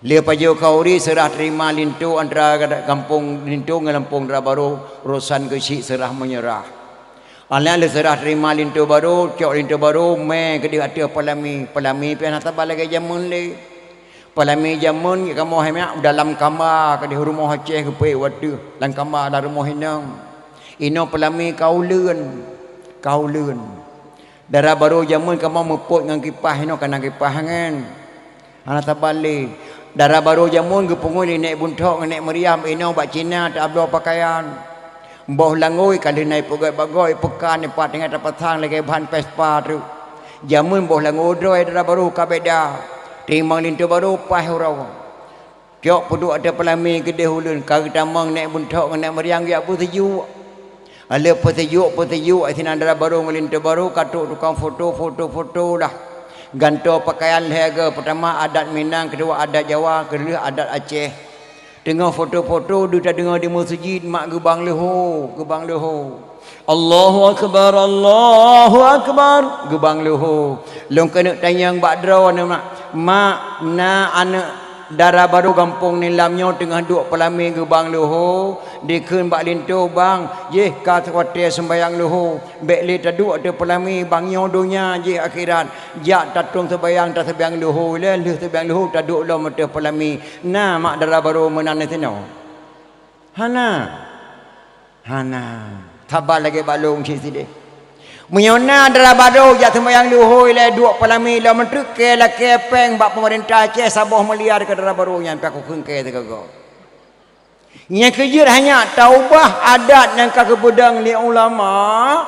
Lheueh pajoh khauri seurah teurima linto antara gampông linto ngon gampông dara barô, urosan geuchik seurah meunyeurah. Aneuk lheueh seurah teurima linto barô, cok linto barô, mé keudeh ateueh peulamé. Peulamé pih hana saban lagée jameun lé. Peulamé jameun kamoe hai mak dalam kama keudeh rumoh Aceh geupeuék wateueh lam kama lam rumoh inong. Inoe peulamé ka uleuen, ka uleuen. Dara barô jameun kamoe meupot ngon kipah, inoe kana kipah ngon. Hana saban lé. Dara barô jameun geupeungui lé Nék Bunthok ngon Nék Meuriam inoe bak Cina tabloe pakaian. Boh langôi ka lheueh na ipeugét bak goe, ipeukan, ipat tinggai tapasang lagée ban Vespa treuk. Jameun boh langôi droe dara barô ka beda. Timang linto barô paih uroe. Cok peuduek ateueh peulamé keudeh uleuen, ka geutamong Nék Bunthok ngon Nék Meuriam geujak beuseujuk. Lheueh peuseujuk-peuseujuk, sinan dara barô ngon linto barô ka trok tukang foto, foto-foto lah. Gantoe pakaian lhée goe, peurtama adat Minang, keudua adat Jawa, keulheueh adat Aceh. Teungoh foto-foto, deuh tadeungoe di meuseujid, mak geubang leuho, geubang leuho. Allahu akbar, Allahu akbar, geubang leuho. Lôn keuneuk tanyong bak droeneuh, mak, mak, na aneuëk Dara barô gampông Nilam nyoe teungoh duek peulamé geubang leuho, dikheun bak linto, "Bang, jéh ka watée seumbahyang leuho, bék lé taduek ateueh peulamé, bang nyoe donya jéh akhirat. Jak tatông seumbahyang, taseumbahyang leuho ilée, lheueh seumbahyang leuho taduek lom ateueh peulamé." Na mak dara barô meunan disinoe? Hana. Hana. Saban lagée bak lôn cit sideh. Meunyoe na dara barô jak seumbahyang leuho ilée duek peulamé lom, meuteukée lakée péng bak peumeurintah Aceh saboh miliar keu dara barô nyan, pih kukheun kée sigoe-goe. Nyang keujeuet hanya taubah adat nyang ka geupeudong lé ulama.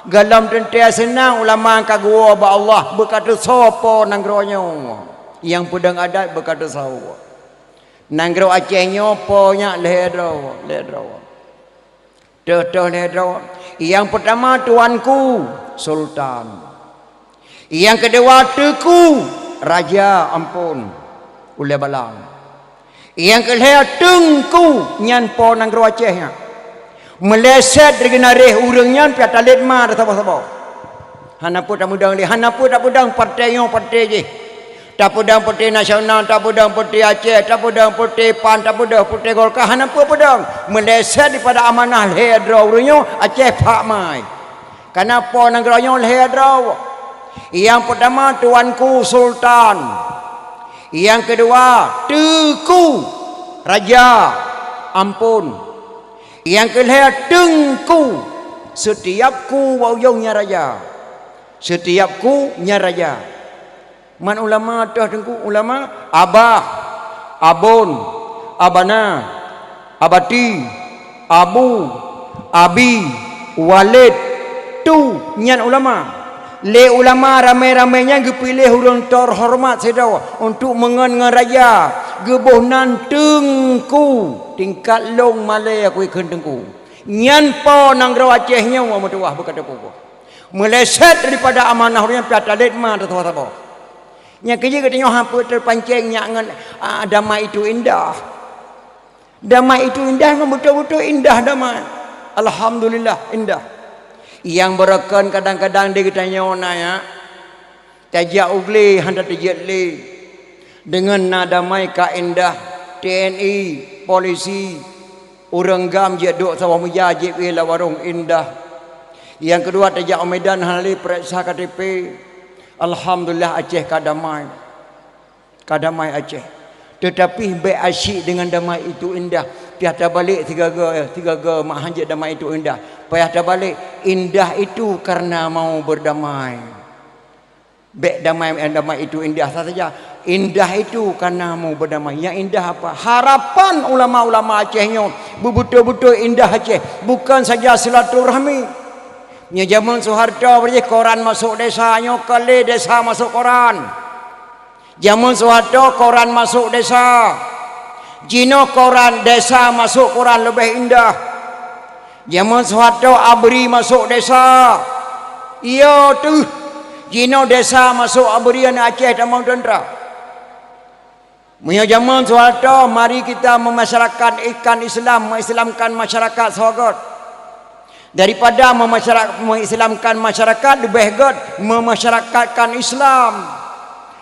Gohlom teuntée seunang ulama ka geuwoe bak Allah, beuka teusoe po nanggroe nyoe. Nyang peudong adat beuka teusoe. Nanggroe Aceh nyoe po nyak lhée droe, lhée droe. Teuh-teuh lhée droe. Nyang peutama tuanku, sultan. Nyang keudua teuku, raja, ampôn, ulée balang. Nyang keulhée teungku, nyan po nanggroe Aceh nyan. Meuleset di geunareh ureuëng nyan pih talét ma saboh-saboh. Hana peue tapeudong lé, hana peue tapeudong partai nyoe partai jih. Tapeudong partai nasional, tapeudong partai Aceh, tapeudong partai pan, tapeudong partai Golkar, hana peue peudong. Meuleset dipada amanah lhée droe ureuëng nyoe, Aceh phak mai. Kana po nanggroe nyoe lhée droe. Nyang peutama tuanku sultan. Nyang keudua teuku, raja, ampôn. Nyang keulhée teungku, seutiab ku bak ujong nyan raja. Seutiab ku nyan raja. Man ulama teuh teungku, ulama, abah, abon, abana, abati, abu, abi, walid, tu, nyan ulama. Lé ulama ramé-ramé nyan geupiléh ureuëng teuhoreumat sidroe untuk meungon ngon raja, geuboh nan teungku, tingkat lôn malée kukheun teungku. Nyan po nanggroe Aceh nyoe meutuwah beuka teupeue. Meuleset daripada amanah ureuëng nyan pih talét ma teuh saboh. Nyang keujeuet geutanyoe hana peue teupancéng nyak ngon, ah, damai itu indah. Damai itu indah, memang beutôi-beutôi indah damai. Alhamdulillah, indah. Nyang beureukan kadang-kadang di geutanyoe na nyak, tajak u glé hana tajeuet lé. Deungon na damai ka indah, T N I, polisi, ureuëng gam jeuet duek saboh meja, jeuet bie lam warong indah. Nyang keudua tajak u Medan hana lé peuriksa K T P. Alhamdulillah Aceh ka damai. Ka damai Aceh. Teutapi bék asyik deungon damai itu indah. Pih tabalek sigaga-sigaga mak hanjeuet damai itu indah. Payah tabalek, indah itu karena mau berdamai. Bék damai, damai itu indah saja. Indah itu karena mau berdamai. Yang indah apa? Harapan ulama-ulama Aceh nyoe beubeutôi-beutôi indah Aceh. Bukan saja silaturahmi. Nyoe jameun Soeharto beuréh koran masôk desa, nyoe ka lé desa masôk koran. Jameun Soeharto koran masôk desa. Jinoe koran desa masôk koran leubeh indah. Jameun Soeharto abri masôk desa. Iya teuh. Jinoe desa masôk abri, aneuk Aceh tamong teuntra. Meunyoe jameun Soeharto, mari kita memasyarakat ikan Islam, mengislamkan masyarakat sagoe. Daripada memasyara-, mengislamkan masyarakat, leubeh göt memasyarakatkan Islam.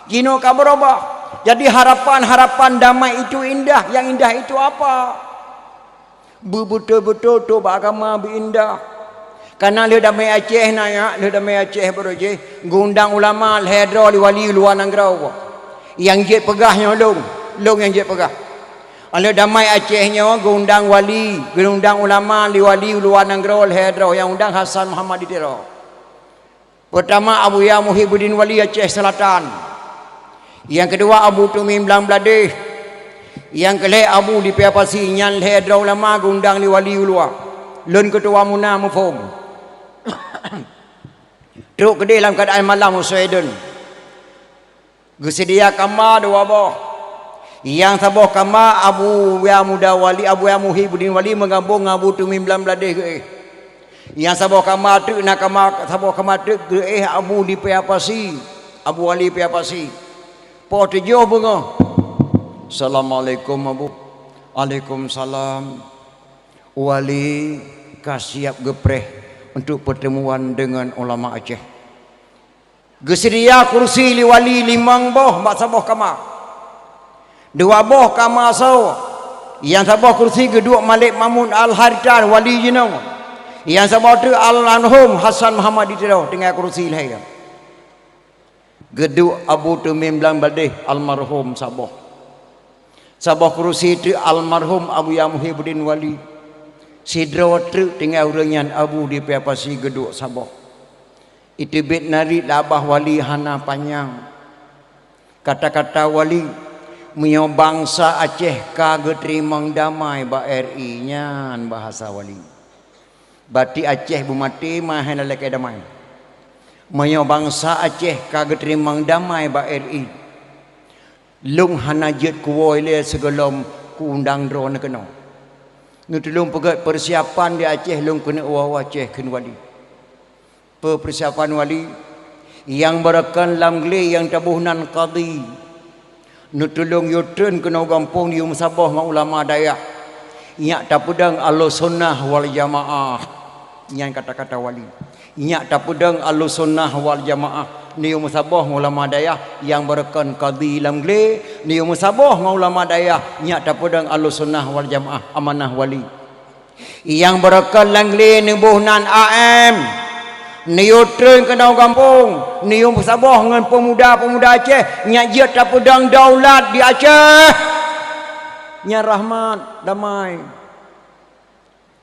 Jinoe ka beurubah. Jadi harapan-harapan damai itu indah, yang indah itu apa? Beubeutôi-beutôi tôb bak agama beu indah. Kana lheueh damai Aceh na nyak, lheueh damai Aceh baroe jih, geuundang ulama lhée droe lé wali luwa nanggroe. Nyang jeuet peugah nyoe lôn, lôn nyang jeuet peugah. Lheueh damai Aceh nyoe geuundang wali, geuundang ulama lé wali luwa nanggroe lhée droe, nyang undang Hasan Muhammad di Tiro. Peutama Abuya Muhibuddin Wali Aceh Selatan. Nyang keudua Abu Tumim Blang Bladeh. Nyang keulhée Abu Lipia Pasi, nyan lhée droe ulama geuundang lé wali u luwa. Lôn keutuwa muna muphom. Trok keudeh lam keuadaan malam u Sweden. Geuseudia kama dua boh. Nyang saboh kama Abuya Muda Wali, Abuya Muhibuddin Wali meugabong ngon Abu Tumim Blang Bladeh geuéh. Nyang saboh kama teuk na kama, saboh kama teuk geuéh Abu Lipia Pasi, Abu Wali Pia Pasi. Poh tujoh beungoh. Assalamualaikum, Abu. Waalaikumsalam. Wali ka siap geupreh untuk pertemuan dengan ulama Aceh. Geuseudia kursi lé wali limong boh bak saboh kama. Dua boh kama asoe, nyang saboh kursi geuduek Malik Mahmud Al-Haritah wali jinoe, nyang saboh teuk almarhum Hasan Muhammad di Tiro tinggai kursi lhèe. Geuduek Abu Tumim Blang Baldeh almarhum saboh. Saboh kursi teuk almarhum Abuya Muhibbuddin Wali. Sidroe treuk tinggai ureuëng nyan Abu di Paya Pasi geuduek saboh. Iteubiet narit lam babah Wali hana panyang. Kata-kata Wali, "Meunyoe bansa Aceh ka geuteurimong damai bak R I," nyan bahasa Wali. Berarti Aceh beumaté meuhai na lakée damai. Meunyoe bansa Aceh ka geuteurimong damai bak R I, lôn hana jeuet kuwoe lé sigohlom kuundang droeneuh keunoe. Neutulông peugét peusiapan di Aceh lôn keuneuk woe Aceh kheun Wali. Peue peusiapan Wali? Nyang beureukan lam glé nyang taboh nan kadi. Neutulông yue treun keunoe gampông yue meusaboh ngon ulama dayah. Nyak tapeudong Ahlussunnah wal Jamaah. Nyan kata-kata Wali. Nyak tapeudong Ahlussunnah wal Jamaah. Neuyue meusaboh ngon ulama dayah nyang beureukan kadi lam glé. Neuyue meusaboh ngon ulama dayah nyak tapeudong Ahlussunnah wal Jamaah, amanah Wali. Nyang beureukat lam glé neuboh nan A M. Neuyue treun keunoe gampông, neuyue meusaboh ngon peumuda-peumuda Aceh nyang jeuet tapeudong daulat di Aceh. Nyan rahmat, damai.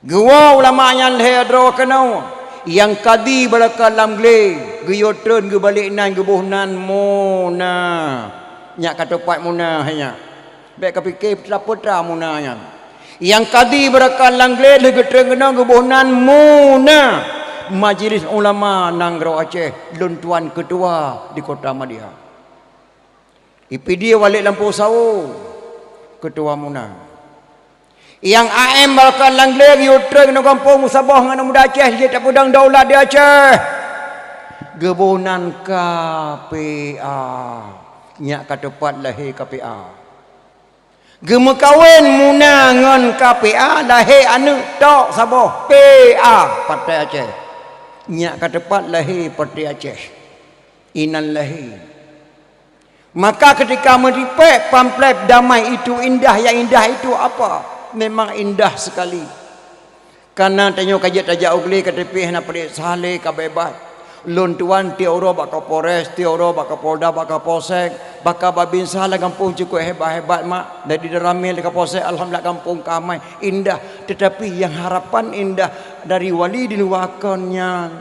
Geuwoe ulama nyan lhèe droe keunoe, nyang kadi beureukat lam glé, geuyue treun geubalek nan geuboh nan Muna. Nyak ka teupat Muna hai nyak. Bék ka pike peue-peue Muna nyan. Nyang kadi beureukat lam glé lheueh geutreun keunoe geuboh nan Muna. Majelis Ulama Nanggroe Aceh, lôn tuan keutua di Kota Madya. I Pidie Walid Lampôh Sawo, keutua Muna. Nyang A M beureukat lam glé geuyue treun keunoe gampông meusaboh ngon muda Aceh jeuet tapeudong daulat di Aceh. Geuboh nan K P A. Nyak ka teupat lahé K P A. Geumeukawen Muna ngon K P A, lahé aneuëk tok saboh, P A, Partai Aceh. Nyak ka teupat lahé Partai Aceh. Inan lahé. Maka ketika meuripek pamflet damai itu indah, yang indah itu apa? Memang indah sekali. Kana tanyoe ka jeuet tajak u glé ka teupih hana padub saha lé ka beubat. Lôn tuan tiep uroe bak Kapolres, tiep uroe bak Kapolda, bak Kapolsek, baka Babinsa lam gampông cukup hebat-hebat mak. Dari ramé lé Kapolsek, alhamdulillah gampông ka amai, indah. Tetapi yang harapan indah dari wali di luwa kon nyan.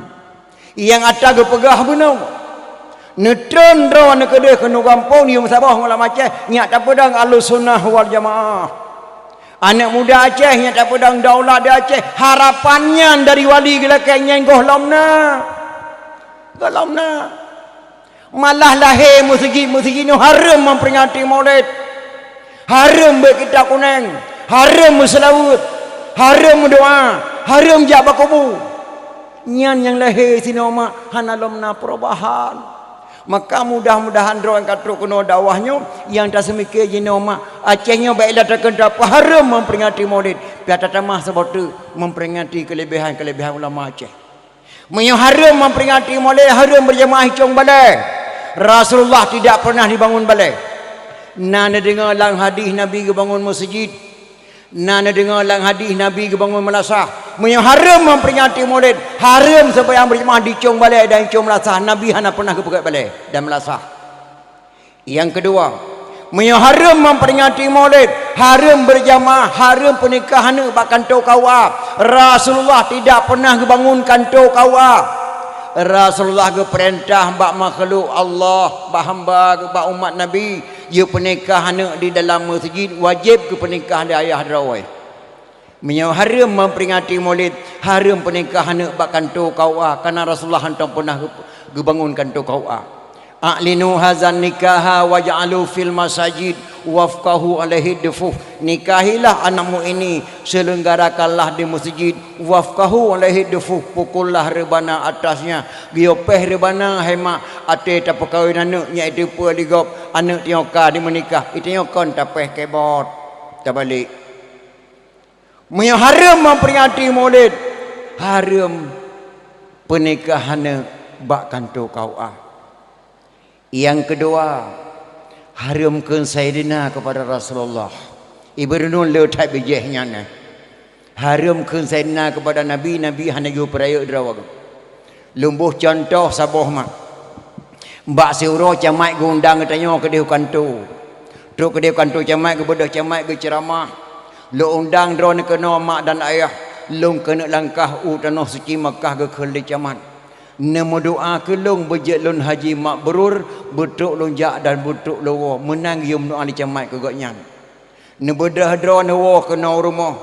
Nyang ata geupeugah bunoe. Neutreun droe neukeudeh keunoe gampông di meusaboh ngon lam Aceh, nyak tapeudong Ahlussunnah wal Jamaah. Aneuëk muda Aceh nyang tapeudong daulat di Aceh, harapan nyan dari wali geulakée nyan gohlom na. Gohlom na. Malah lahé meuseujid-meuseujid nyoe hareuem memperingati Maulid. Hareuem beuet kitab kuneng, hareuem meuseulaweuet, hareuem meudoá, hareuem jak bak kubu. Nyan nyang lahé sinoe mak hana lom na perubahan. Maka mudah-mudahan droe nyang ka trok keunoe dakwah nyoe nyang taseumike jinoe mak Aceh nyoe baiklah takheun tapeuhareuem memperingati Maulid, pih tatamah saboh teuk memperingati keulebihan-keulebihan ulama Aceh. Meunyoe hareuem memperingati Maulid, hareuem berjamaah i cong balée. Rasulullah tidak pernah dibangun balée. Na neudeungoe lam hadih Nabi geubangun meuseujid. Na neudeungoe lam hadih Nabi geubangun meulasah. Meunyoe hareuem memperingati Maulid, hareuem seumayang berjamaah di cong balée dan cong meulasah. Nabi hana pernah geupeugét balée dan meulasah. Nyang keudua, meunyoe hareuem memperingati Maulid, hareuem berjamaah, hareuem peunikah aneuëk bak kantô K U A. Rasulullah tidak pernah geubangun kantô K U A. Rasulullah geupeurintah bak makhluk Allah, bak hamba, bak umat Nabi, jeuet peunikah aneuëk di dalam meuseujid, wajéb geupeunikah lé ayah droe. Meunyoe hareuem memperingati Maulid, hareuem peunikah aneuëk bak kantô K U A, karena Rasulullah hantom pernah geu-, geubangun kantô K U A. "A'linu hazan nikaha waj'alu fil masajid wafqahu alaihi dufuh." Nikahilah anakmu ini, selenggarakanlah di masjid, wafqahu alaihi dufuh, pukullah rebana atasnya. Geuyue péh rebana, hai mak, até tapeukawen aneuëk, nyan itu peue li gob, aneuëk tanyoe ka dimeunikah, i tanyoe kon tapéh kebot, tabalek. Meunyoe hareuem memperingati Maulid, hareuem peunikah aneuëk bak kantô K U A. Nyang keudua, Hareuem kheun Saidina keupada Rasulullah. Ibeureunoe le that bijéh nyan, eh. Hareuem kheun Saidina keupada Nabi, Nabi hana geupeu rayeuk droe. Lôn boh cuntoh saboh mak. Bak siuroe camat geuundang geutanyoe keudeh u kantô. Trok keudeh u kantô camat, geubeudôh camat geuceuramah. Lôn undang droeneuh keunoe mak dan ayah, lôn keuneuk langkah u tanoh suci Makkah geukheun lé camat. Neumeudoá keu lôn beujeuet lôn haji mabrur, beutrok lôn jak dan beutrok lôn woe, meunan geuyue meudoá lé camat keu gobnyan. Neubeudôh droeneuh woe keunoe u rumoh.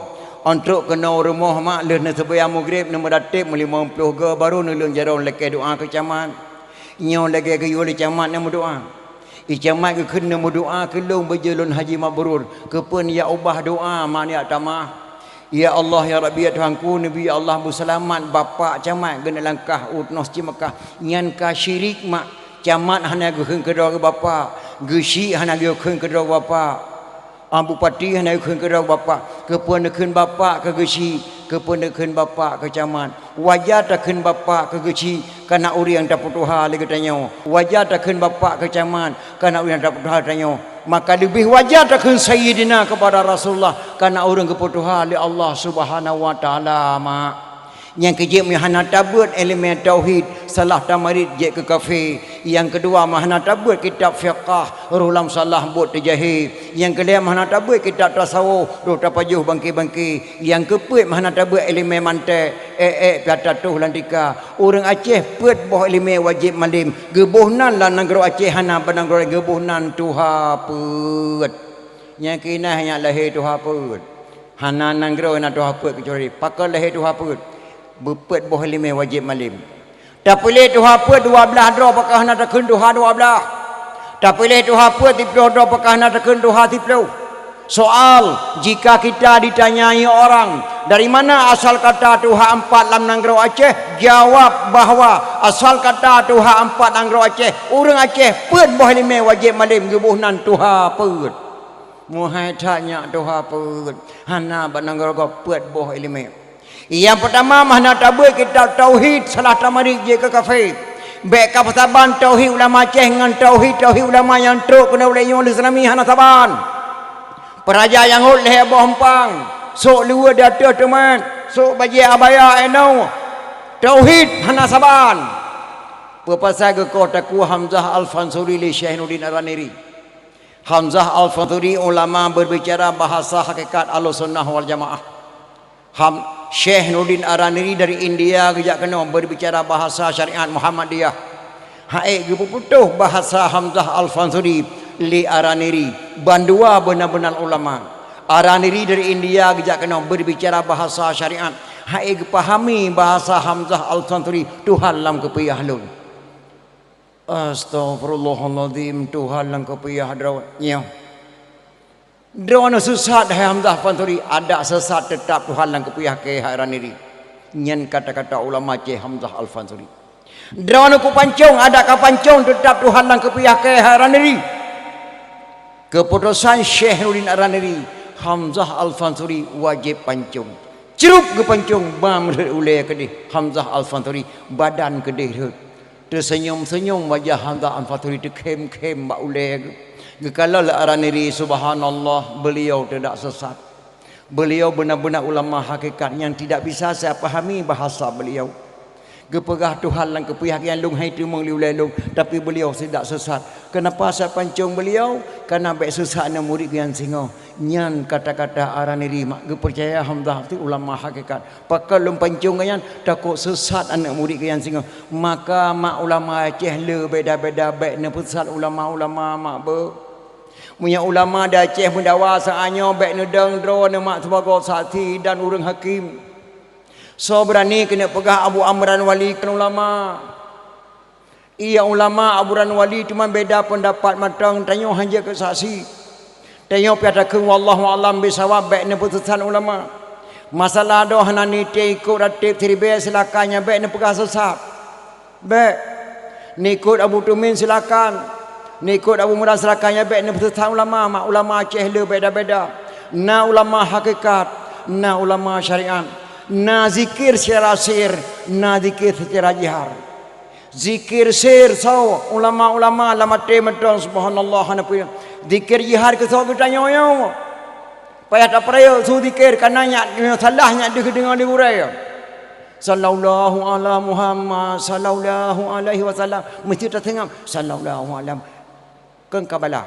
Ôn trok keunoe u rumoh mak, lheueh neuseumayang Maghrib, neumeudatéb meulimong ploh goe, barô neulheueh jaroe lakée doá keu camat. Nyoe lagée geuyue lé camat neumeudoá. I camat geukheun neumeudoá keu lôn beujeuet lôn haji mabrur. Keupeue neujak ubah doá mak neujak tamah? Ya Allah, ya Rabbi, ya Tuhanku, neubi ya Allah beuseulamat bapak camat geuneuk langkah u tanoh suci Makkah. Nyan ka syirik mak. Camat hana geukheun keudroe geuh bapak, geuchik hana geukheun keudroe geuh bapak. Ah, bupati hana geukheun keudroe geuh bapak. Keupeue neukheun bapak keu geuchik, keupeue neukheun bapak keu camat? Waja takheun bapak keu geuchik, kana ureuëng tapeutuha lé geutanyoe. Waja takheun bapak keu camat, kana ureuëng tapeutuha lé geutanyoe. Maka leubeh waja takheun Sayyidina keupada Rasulullah, kana ureuëng geupeutuha lé Allah Subhanahu wa Taala mak. Nyang keujeuet meuhana tabeuet iéleumé tauhid, salah tamarit jeuet keu kafé. Nyang keudua meuhana tabeuet kitab fiqah, roh lam salah buet teujahé. Nyang keulhée meuhana tabeuet kitab tasawuf, roh tapajoh bangké-bangké. Nyang keupeuet meuhana tabeuet iéleumé mantek, ék-ék pih ata toh lam tika. Ureuëng Aceh peuet boh iéleumé wajéb malém. Geuboh nan lam nanggroe Aceh hana bak nanggroe laén, geuboh nan tuha peuet. Nyang keuinah nyak lahé tuha peuet. Hana nanggroe na tuha peuet keucuali pakon lahé tuha peuet. Beupeuet boh iéleumé wajéb malém. Tapiléh tuha peuet dua blaih droe pakon hana takheun tuha dua blaih. Tapiléh tuha peuet siploh droe pakon hana takheun tuha siploh. Soal, jika kita ditanyai orang, "Dari mana asal kata tuha empat lam nanggroe Aceh?" Jawab bahwa asal kata tuha empat nanggroe Aceh, ureuëng Aceh peuet boh iéleumé wajéb malém geuboh nan tuha peuet. Meuhai that nyak tuha peuet, hana bak nanggroe gob peuet boh iéleumé. Nyang peutama, meuhana tabeuet kitab tauhid, salah tamarit jeuet keu kafé. Bék kapeusaban tauhid ulama Aceh ngon tauhid-tauhid ulama nyang trok keunoe lé nyoe lé seulami hana saban. Peuraja nyang rhot lhée boh eumpang, sôk luweue di ateueh teumat, sôk bajée abaya inoe. Tauhid hana saban. Peue pasai geukoh takue Hamzah Al-Fansuri lé Syekh Nuruddin Ar-Raniri? Hamzah Al-Fansuri ulama berbicara bahasa hakikat Ahlussunnah wal Jamaah. Ham-, Syekh Nuruddin Ar-Raniri dari India geujak keunoe berbicara bahasa syariat Muhammadiyah. Hai geupeuputoh bahasa Hamzah Al-Fansuri lé Ar-Raniri, bandua beuna-beuna ulama. Ar-Raniri dari India geujak keunoe berbicara bahasa syariat. Hai geupahami bahasa Hamzah Al-Fansuri Tuhan lam keupiah lôn. Astaghfirullahalazim, Tuhan lam keupiah droe nyoe. Droeneuh sesat hai Hamzah Fansuri, adak sesat teutap Tuhan lam keupiah keu hai Raniri. Nyan kata-kata ulama Syekh Hamzah Al-Fansuri. Droeneuh kupancong, adak kapancong teutap Tuhan lam keupiah keu hai Raniri. Keuputosan Syekh Nuruddin Ar-Raniri, Hamzah Al-Fansuri wajéb pancong. Crup geupancong, ba meurhot ulée keudeh Hamzah Al-Fansuri, badan keudeh rhot. Teuseunyum-seunyum wajah Hamzah Al-Fansuri, teukhém-khém bak ulée geuh. Geukalon lé Ar-Raniri, subhanallah, beuliau tidak sesat. Beuliau beuna-beuna ulama hakikat nyang tidak bisa saya pahami bahasa beuliau. Geupeugah Tuhan lam keupiah nyan lôn hai teumeung lé ulée lôn, tapi beuliau tidak sesat. Keunapa saya pancong beuliau? Kareuna bék sesat aneuk murit geuh nyang singoh. Nyan kata-kata Ar-Raniri mak geupeucaya Hamzah tu ulama hakikat. Pakon lôn pancong geuh nyan, takot sesat aneuk murit geuh nyang singoh. Maka mak ulama Aceh le beda-beda bék neupeusesat ulama-ulama mak beuh. Meunyoe ulama di Aceh meudawa saát nyoe bék neudong droeneuh mak sibagoe saksi dan ureuëng hakém. Soe beurani keuneuk peugah Abu Amran Wali kon ulama? Iya ulama Abu Amran Wali teuma beda peundapat mantong, tanyoe hana jeuet keu saksi. Tanyoe pih takheun wallahu a'lam bissawab bék neupeusesat ulama. Masalah droe hana nitée ikot ratéb siribée silakan, nyan bék neupeugah sesat. Bék. Neukot Abu Tumin silakan. Neukot Abu Murad silakan, nyan bék neupeusesat ulama, mak ulama Aceh le beda-beda. Na ulama hakikat, na ulama syariat. Na zikir secara sir, na zikir secara jihar. Zikir sir soe? Ulama-ulama lam até mantong, subhanallah, hana peue. Zikir jihad keu soe geutanyoe nyoe. Payah tapeurayeuk su zikir, kana nyak, nyoe salah nyak deuh deungoe di gurée. Sallallahu ala Muhammad, sallallahu alaihi wasallam. Meusti taseungab, sallallahu ala. Keu ka bala.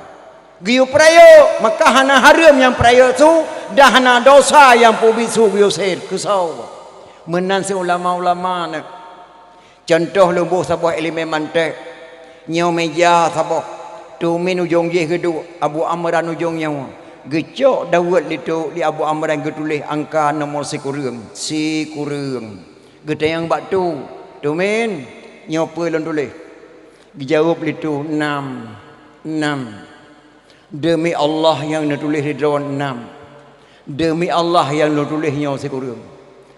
Geuyue peurayeuk, maka hana hareuem nyang peurayeuk su, dan hana dosa nyang peubiet su geuyue sét. Keu soe? Meunan cit ulama-ulama nyoe. Cuntoh lôn boh saboh iéleumé mantek. Nyoe meuja saboh. Tumin ujong jih geuduek, Abu Amran ujong nyoe. Geucok daweuet lé tu, lé Abu Amran geutuléh angka nomor sikureueng. Sikureueng. Geutanyong bak tu, "Tumin, nyoe peue lôn tuléh?" Geujaweueb lé tu, "Nam. Nam." "Deumi Allah nyang neutuléh lé droe nam. Deumi Allah nyang neutuléh nyoe sikureueng."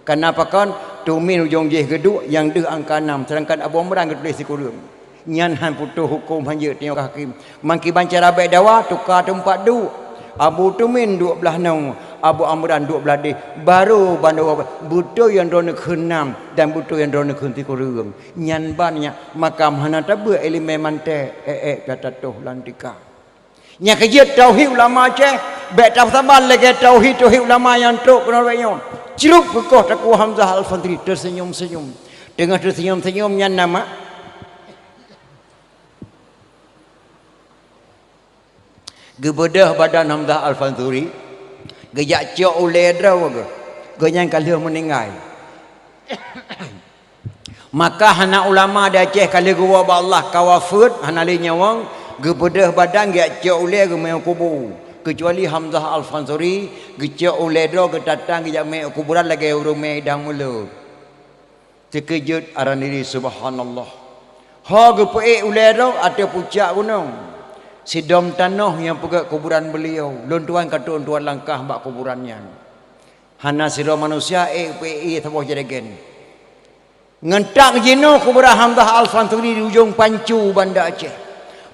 Kana pakon, Tumin ujong jih geuduek nyang deuh angka nam, seudangkan Abu Amran geutuléh sikureueng. Nyan han putôh huköm, han jeuet tanyoe keu hakém. Mangkiban cara bék dawa, tuka teumpat duek. Abu Tumin duek blaih nyoe, Abu Amran duek blaih deh. Barô bandua beutôi nyang droeneuh kheun nam dan beutôi nyang droeneuh kheun sikureueng. Nyan ban nyan, maka hana tabeuet iéleumé mantek, ék-ék ka tatoh lam tika. Nyang keujeuet tauhid ulama Aceh, bék tasaban lagée tauhid-tauhid ulama nyang trok keunoe bék nyoe. Crup geukoh Teungku Hamzah Al-Fansuri teuseunyum-seunyum. Teungoh teuseunyum-seunyum nyan nama geubeudôh badan Hamzah Al-Fansuri, geujak cok ulée droe geuh. Gobnyan ka lheueh meuninggai. Maka hana ulama di Aceh ka lheueh geuwoe bak Allah ka wafeuet, hana lé nyawöng, geubeudôh badan geujak cok ulée geumé u kubu. Keucuali Hamzah Al-Fansuri, geucok ulée droe geutatang geujak mé u kuburan lagée ureuëng mé idang mulod. Teukeujot Araniri, subhanallah. Ho geupeuék ulée droe ateueh pucak gunong. Sidom tanoh nyang peugét kuburan beuliau, lôn tuan ka trok tuan langkah bak kuburan nyan. Hana sidroe manusia ék peuék ié saboh jregen. Ngon tak jinoe kuburan Hamzah Al-Fansuri di ujong Pancu Banda Aceh.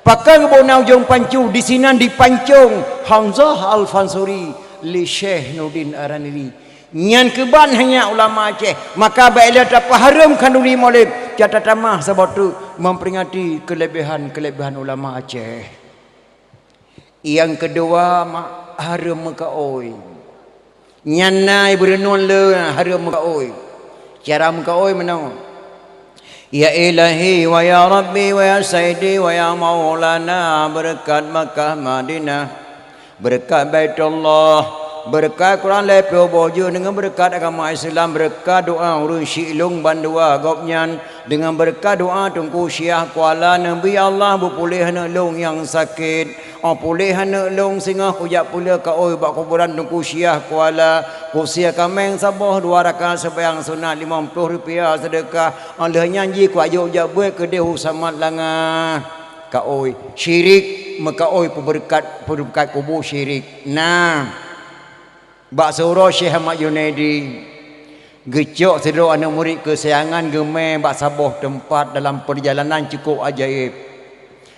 Pakon geuboh na ujong Pancu, disinan dipancong Hamzah Al-Fansuri lé Syekh Nurdin Araniri. Nyan keuban hanya ulama Aceh, maka bék lé tapeuhareuem khanduri Maulid, ka tatamah saboh teuk memperingati keulebihan-keulebihan ulama Aceh. Nyang keudua, ma-, hareuem meukaôi. Nyan na ibeureunon le hareuem meukaôi. Cara meukaôi meunoe, "Ya Ilahi wa ya Rabbi wa ya Sayyidi wa ya Maulana, beureukat Makkah Madinah, beureukat Baitullah, beureukat Quran lhée ploh boh jeuem, deungon beureukat agama Islam, beureukat doá ureuëng syiek lôn bandua gobnyan, deungon beureukat doá Teungku Syiah Kuala, Nabi Allah beupuléh aneuk lôn nyang sakét." Oh, puléh aneuk lôn, singoh kujak peuleueh kaôi bak kuburan Teungku Syiah Kuala, kusie kaméng saboh, dua rakaat seumayang sunat, limong ploh rupiah seudeukah. Oh, lheueh nyan jih kuajok jak beuet keudeh u Samat Langah. Kaôi syirik, meukaôi peubeureukat, peubeureukat kubu syirik. Nah. Bak siuroe Syekh Ahmad Junaidi geucok sidroe aneuk murit keusayangan geumé bak saboh teumpat dalam peurjalanan cukôp ajaéb.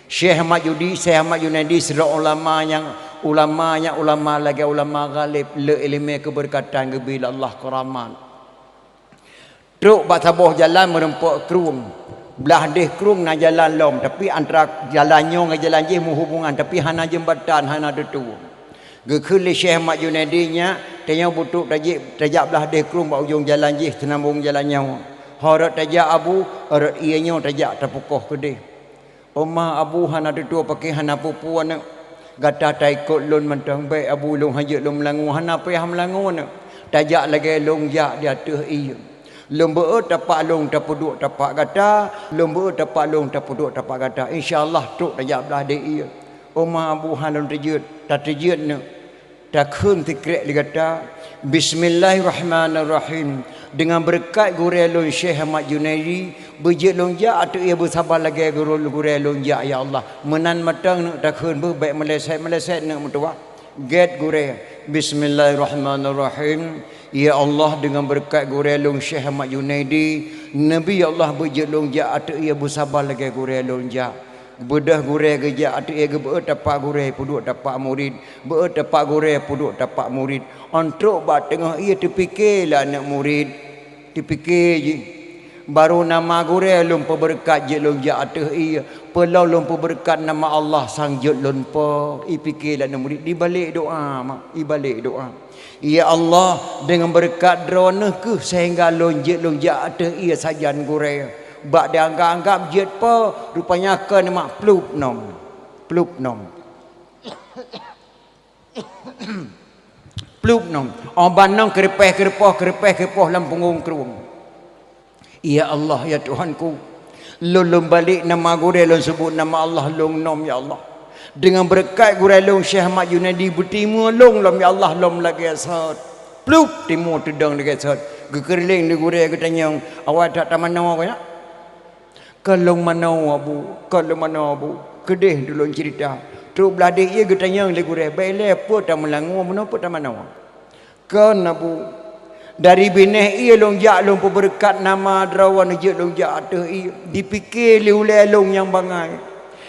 Syekh Ahmad Judi-, Syekh Ahmad Junaidi sidroe ulama nyang, ulama nyang ulama lagée ulama ghaleb, le iéleumé keubeureukat geubri lé Allah keuramat. Trok bak saboh jalan meureumpok krueng. Blaih deh krueng na jalan lom, tapi antara jalan nyoe ngon jalan jih meuhubungan, tapi hana jeumbatan, hana teutue. Geukheun lé Syekh Ahmad Junaidi, "Nyak, tanyoe beutrok tajak, tajak blaih deh krueng bak ujong jalan jih, seunambong jalan nyoe. Ho rot tajak Abu, rot ié nyoe tajak tapeukoh keudeh." "Oh ma, Abu hana teutue paké hana peue-peue aneuk. Gata taikot lôn mantong bék Abu, lôn hana jeuet lôn meulangue, hana payah meulangue aneuk. Tajak lagée lôn jak di ateueh ié. Lôn beuet tapak lôn tapeuduek tapak gata, lôn beuet tapak lôn tapeuduek tapak gata. Insya Allah trok tajak blaih deh ié." "Oh ma, Abu hana lôn teujeuet." "Tateujeuet neuk." Takheun sikrek lé gata, "Bismillahirrahmanirrahim. Deungon beureukat gurée lôn Syekh Ahmad Junaidi, beujeuet lôn jak ateueh ié beusaba lagée gurée lôn jak, ya Allah." Meunan mantong neuk takheun beuh, bék meuleset-meuleset neuk meutuwah. Gét gurée, "Bismillahirrahmanirrahim. Ya Allah, deungon beureukat gurée lôn Syekh Ahmad Junaidi, Nabi ya Allah beujeuet lôn jak ateueh ié beusaba lagée gurée lôn jak." Beudôh gurée geujak ateueh ié geubeuet tapak gurée peuduek tapak murit. Beuet tapak gurée peuduek tapak murit. Oh trok bak teungoh ié teupike lé aneuk murit. Teupike jih, Barô nama gurée lôn peubeureukat jeuet lôn jak ateueh ié, peulom lôn peubeureukat nama Allah sang jeuet lôn po. Ipike lé aneuk murit, ibalek doa, mak, ibalek doa. Ya Allah, deungon beureukat Droeneuh kheueh seuhingga lôn jeuet lôn jak ateueh ié sajan gurée. Bak dianggab-anggab jeuet po, rupanya kon mak plup nom. Plup nom. Plup nom. Óh ban nom keureupeh-keureupôh, keureupeh-keureupôh lam punggong krueng. Ya Allah, ya Tuhanku, lôn lôn balek nama gurée lôn seubut nama Allah lôn nom, ya Allah. Deungon beureukat gurée lôn Syekh Ahmad Junaidi beutimeue lôn lom, ya Allah, lom lagée sot. Plup, timeue teudong lagée sot. Geukeureuléng di gurée geutanyong, "Awai that tamanoe keu nyak?" "Kon lôn manoe, Abu, kon lôn manoe, Abu. Keudeh tulôn ceurita." Trok blah dék ié geutanyong lé gurée, "Bék ilée peue tameulangue, bunoe peue tamanoe?" "Kon, Abu. Dari binéh ié lôn jak lôn peubeureukat nama Droeneuh jeuet lôn jak ateueh ié. Dipike lé ulée lôn nyang bangai.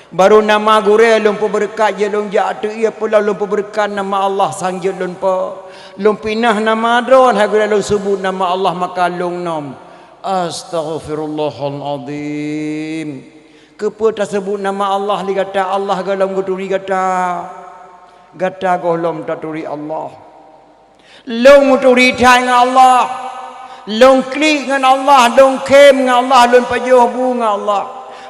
Barô nama gurée lôn peubeureukat jeuet lôn jak ateueh ié, peulom lôn peubeureukat nama Allah sang jeuet lôn po. Lôn pinah nama Droeneuh hai gurée lôn seubut nama Allah maka lôn nom." Astaghfirullahalazim. Keupeue taseubut nama Allah lé gata, Allah gohlom geuturi gata? Gata gohlom taturi Allah. Lôn meuturi that ngon Allah. Lôn klik ngon Allah, lôn khém ngon Allah, lôn pajoh bu ngon Allah.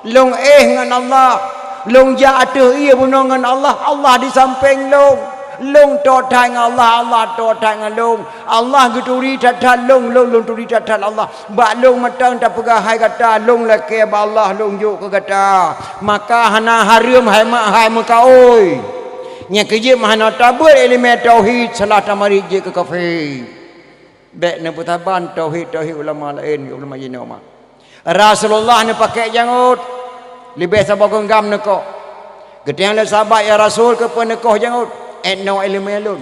Lôn éh ngon Allah. Lôn jak ateueh ié bunoe ngon Allah, Allah di sampéng lôn. Lôn tô that ngon Allah, Allah tô that ngon lôn. Allah geuturi that-that lôn, lôn, lôn turi that-that Allah. Bak lôn mantong tapeugah hai gata, lôn lakée bak Allah, lôn jok keu gata. Maka hana hareuem hai mak hai meukaôi. Nyang keujeuet meuhana tabeuet iéleumé tauhid, salah tamarit jeuet keu kafé. Bék neupeusaban tauhid-tauhid ulama laén, ulama jinoe mak. Rasulullah neupakée jangôt, leubeh saboh geunggam neukoh. Geutanyong lé sahabat, "Ya Rasul, keupeue neukoh jangôt?" "Ét noe iéleumé lôn."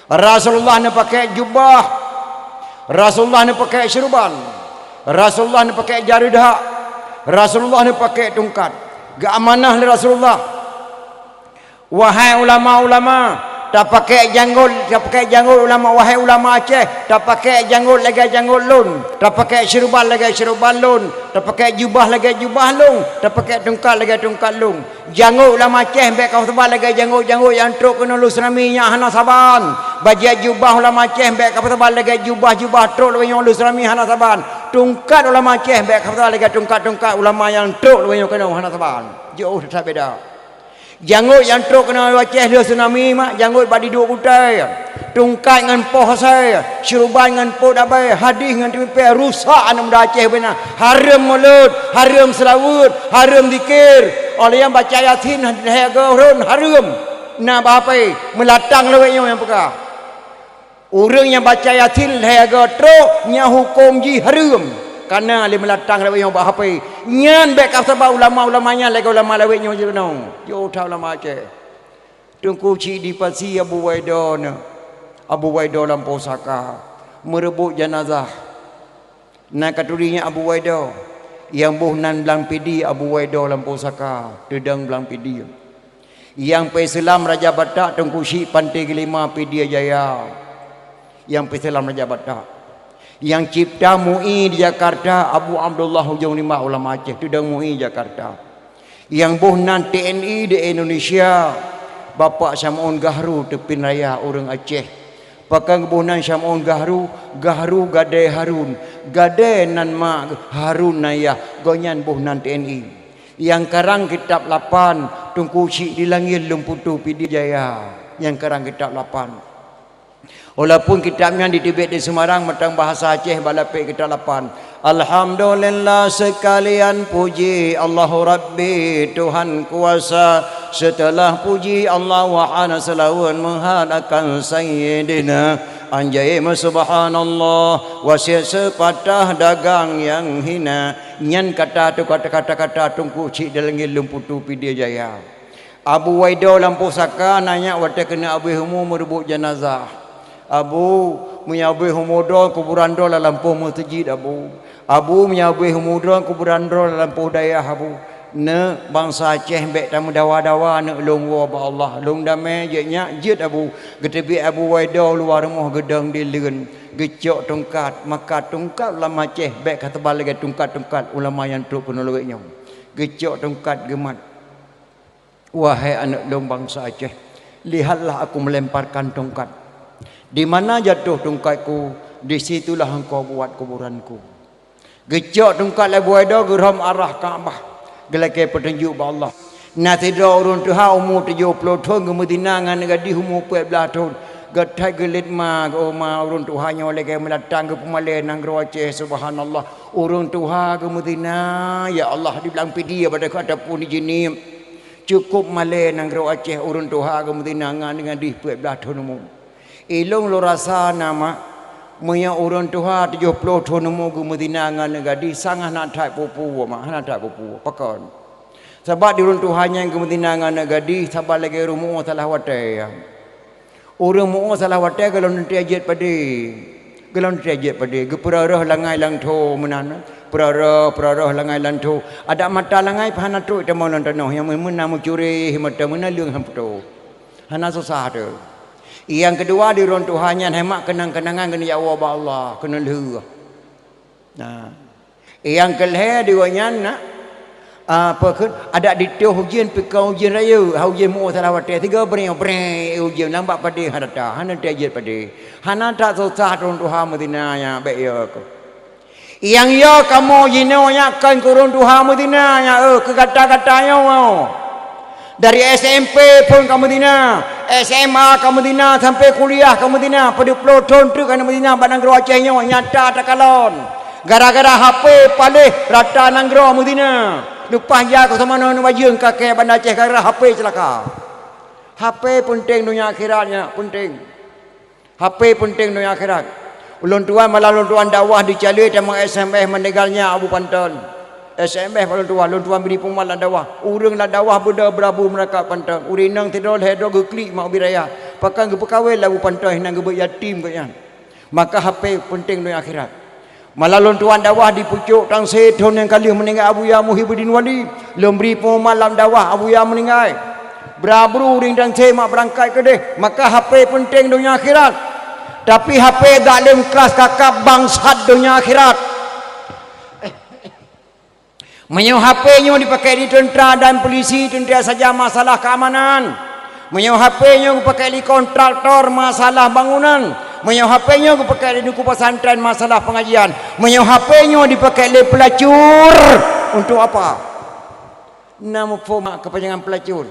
Rasulullah neupakée jubah. Rasulullah neupakée syeuruban. Rasulullah neupakée jareudhak. Rasulullah neupakée tungkat. Geuamanah lé Rasulullah. Wahai ulama-ulama, tapakée jangôt, tapakée jangôt ulama, wahai ulama Aceh, tapakée jangôt lagée jangôt lôn, tapakée syeuruban lagée syeuruban lôn, tapakée jubah lagée jubah lôn, tapakée tungkat lagée tungkat lôn. Jangôt ulama Aceh bék kapeusaban lagée jangôt-jangôt nyang trok keunoe lôn seunami nyang hana saban. Bajée jubah ulama Aceh bék kapeusaban lagée jubah-jubah trok lagée nyoe lôn seunami hana saban. Tungkat ulama Aceh bék kapeusaban lagée tungkat-tungkat ulama nyang trok lagée nyoe keunoe hana saban. Jiôh that-that beda. Jangôt nyang trok keunoe Aceh lheueh tsunami mak, jangôt bak diduek kutai, tungkat ngon poh asai, syeuruban ngon pot abai, hadih ngon teumipée, rusak aneuk muda Aceh beuna. Hareuem mulod, hareuem seulaweuet, hareuem zikir. Óh lheueh nyan baca Yasin lhée goe rhon, hareuem. Na bak hapé, meulatang lawét nyoe nyang peugah. Ureuëng nyang baca Yasin lhée goe trok, nyan huköm jih hareuem. Kana lé meulatang lawét nyoe bak hapé. Nyan bék kapeusaban ulama-ulama nyan lagée ulama lawét nyoe jinoe. Jiôh that ulama Aceh. Teungku Chik di Pasi Abu Waido na. Abu Waido lam pusaka. Meureubot janazah. Na katuri nyan Abu Waido. Nyang boh nan Blang Pidie Abu Waido lam pusaka. Teudong Blang Pidie. Nyang peuseulam Raja Batak Teungku Chik Panté Geulima Pidie Jaya. Nyang peuseulam Raja Batak. Nyang cipta MUI di Jakarta Abu Abdullah Ujong Rimbak ulama Aceh, teudong MUI Jakarta. Nyang boh nan TNI di Indonesia, Bapak Syam'un Gahru Teupin Raya ureuëng Aceh. Pakon geuboh nan Syam'un Gahru, Gahru Gadée Harun, Gadée nan mak, Harun nan yah, gobnyan boh nan TNI. Nyang karang kitab lapan, Teungku Chik di Langét Lôn Putu Pidie Jaya, nyang karang kitab lapan. Walaupun kitab nyan diteubiet di Semarang mantong bahasa Aceh bak lapék kitab lapan. Alhamdulillah seukalian puji Allahu Rabbi Tuhan kuasa. Seuteulah puji Allah wahana seulaweuet meuhat akan Sayyidina. Anjai meusubhanallah wasiet seupatah dagang nyang hina. Nyan kata tu kata-kata Teungku Chik di Langét Lôn Putu Pidie Jaya. Abu Waido lam pusaka na nyak watée keuneuk abéh umu meureubot janazah. Abu, meunyoe abéh umu droe kuburan droe lam lampôh meuseujid Abu. Abu, meunyoe abéh umu droe kuburan droe lam lampôh dayah Abu. Neuk bansa Aceh bék tameudawa-dawa neuk lôn woe bak Allah. Lôn damé jeuet nyak jeuet Abu. Geuteubiet Abu Waido luwa rumoh geudong di leuen. Geucok tungkat, maka tungkat ulama Aceh bèk ka teuba lagèe tungkat-tungkat ulama nyang trok keunoe lagèe nyoe. Geucok tungkat geumat, "Wahai aneuk lôn bansa Aceh, lihatlah aku melemparkan tongkat. Di mana jatuh tongkatku, di situlah engkau buat kuburanku." Geucok tungkat lé buet doh geurhom arah Ka'bah, geulakèe peutunjuk bak Allah. Na sidroe ureueng tuha umu tujoh ploh thon geumeuzina ngon aneuk gadih umu peuet blah thon. Geuthèe geulet ma, geuh ma ureueng tuha nyoe lagèe meulatang geupeumalèe nanggroe Aceh, subhanallah. Ureueng tuha geumeuzina, ya Allah, di Blang Pidie ataupun di Jeunieb. Cukôp malèe nanggroe Aceh ureueng tuha geumeuzina ngon aneuk gadih peuet blah thon umu. Ilôn lôn rasa na, mak, meunyoe ureueng tuha tujoh ploh thon umu geumeuzina ngon aneuk gadih, sang hana that peue-peue, mak, hana that peue-peue. Pakon? Sabab di ureueng tuha nyang geumeuzina ngon aneuk gadih, saban lagèe ureueng mu'oh salah watèe. Ureueng mu'oh salah watèe gohlom neuteu'oh jeuet padé. Gohlom neuteu'oh jeuet padé. Geupeureuh-reuh langai lam tho meunan. Peureuh-reuh, peureuh-reuh langai lam tho. Adak mata langai pih hana trok teuma lam tanoh, nyang meunan meucureh mata meunan leueng han putôh. Hana susah teuh. Nyang keudua, di ureueng tuha nyan hai mak keunang-keunangan keuneuk jak woe bak Allah, keuneuk lheueh. Nah. Nyang keulhèe di gobnyan na, apa kheun, adak ditôh ujeuen pih kon ujeuen rayeuk, ha ujeuen mu'oh salah watèe, sigoe breng-breng ujeuen lam bak padé hana that, hana that jeuet padé. Hana that susah ureueng tuha meuzina nyan, bèk yo keuh. Nyang yo kamoe jinoe nyan kon keu ureueng tuha meuzina nyan, eh, keu gata-gata nyoe. Dari S M P phon ka meuzina, S M A ka meuzina, sampoe kuliah ka meuzina, padub ploh thon treuk ka meuzina bak nanggroe Aceh nyoe, nyata takalon. Gara-gara H P paléh rata nanggroe meuzina. Leupah jak keu Samanoe Neubajeung, ka kèe Banda Aceh gara-gara H P ceulaka. H P peunteng donya akhirat nyan, peunteng. H P peunteng donya akhirat. Ulôn tuan, malam lôn tuan dakwah di Calée, teuma S M S meninggalnya Abu Panton. S M S bak lôn tuan, lôn tuan bri peumat lam dakwah. Ureueng lam dakwah beudôh beurabu meurakat Panton. Ureueng inong sidroe lhèe droe geuklik mak ubit raya. Pakon geupeukawén lé Abu Panton, hana geubeuet yatim gobnyan. Maka H P peunteng donya akhirat. Malam lôn tuan dakwah di pucôk Tangse, thon nyang ka lheueh meuninggai Abuya Muhyibuddin Wali. Lôn bri peungumat lam dakwah, Abuya meuninggai. Bra-bru ureueng Tangse mak beurangkat keudeh, maka H P peunteng donya akhirat. Tapi H P dak lom klas kakab bangsat donya akhirat. Meunyoe H P nyoe dipakai di teuntra dan polisi, teuntra saja masalah keamanan. Meunyoe H P nyoe geupakai lé kontraktor, masalah bangunan. Meunyoe H P nyoe geupakai lé teungku pesantren, masalah pengajian. Meunyoe H P nyoe dipakai lé pelacur, untuk apa? Na muphom keupanjangan pelacur?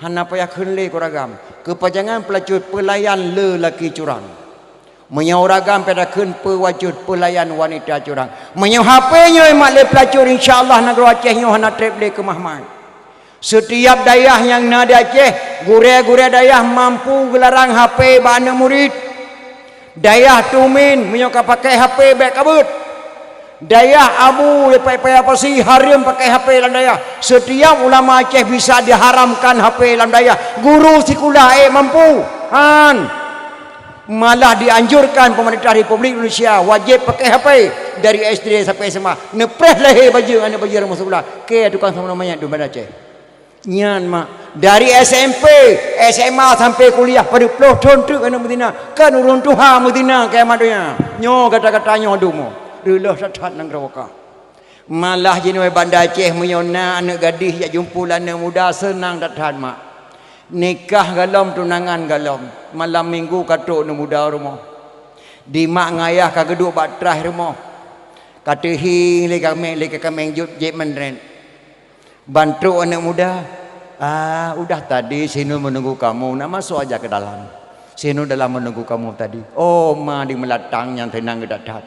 Hana payah kheun lé keu ureueng agam. Keupanjangan pelacur, pelayan lelaki curang. Meunyoe ureueng agam pada kheun, peuwajôh pelayan wanita curang. Meunyoe H P nyoe mat lé pelacur, insya Allah nanggroe Aceh nyoe hana treb lé keumah-mah. Setiap dayah nyang na di Aceh, gurèe-gurèe dayah mampu geularang H P bak aneuk murit. Dayah Tumin, meunyoe ka pakai H P bèk ka beuet. Dayah Abu, di Paya Pasi, hareuem pakai H P lam dayah. Setiap ulama Aceh bisa diharamkan H P lam dayah. Guru sikula ék mampu. Han. Malah dianjurkan pemerintah Republik Indonesia wajéb pakai H P dari S D sampai S M A. Neupreh lahé bajèe aneuk bajèe rumoh sikula. Kèe tukang Samanoe manyét di Banda Aceh. Nyan mak, dari S M P, S M A sampai kuliah padub ploh thon treuk aneuk meuzina, kan ureueng tuha meuzina kiamat donya. Nyoe gata-gata nyoe dumo, reuloh that-that nanggroe ka. Malah jinoe Banda Aceh meunyoe na aneuk gadih jak jumpu lé aneuk muda seunang that-that mak. Nikah galom, tunangan galom, malam minggu ka trok aneuk muda rumoh. Di mak ngon ayah ka geuduek bak traih rumoh. Ka teuhieng lé kaméng, lé kaméng jeuet, jeuet meunrét. Ban trok aneuk muda, "Ah, udah tadi Sinun meununggu kamu, nak masok aja keu dalam. Sinun dalam meununggu kamu tadi." Oh, ma di meulatang nyan teunang geudat-dat.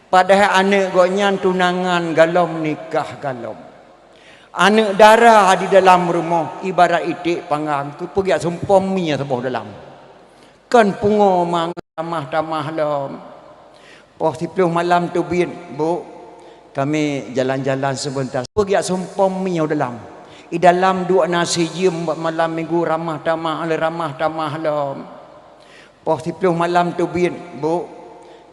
Padahai aneuk gobnyan tunangan galom, nikah galom. Aneuk dara di dalam rumoh ibarat iték panggang, keupeugah sumpom mie saboh dalam. Kan pungo ma tamah-tamah lom. Poh siplôh malam teubiet, "Bu, kami jalan-jalan sebentar." Peugah sumpom mie dalam. I dalam duek na sijeuem bak malam minggu ramah tamah, lé ramah tamah lom. Poh siplôh malam teubiet, "Bu,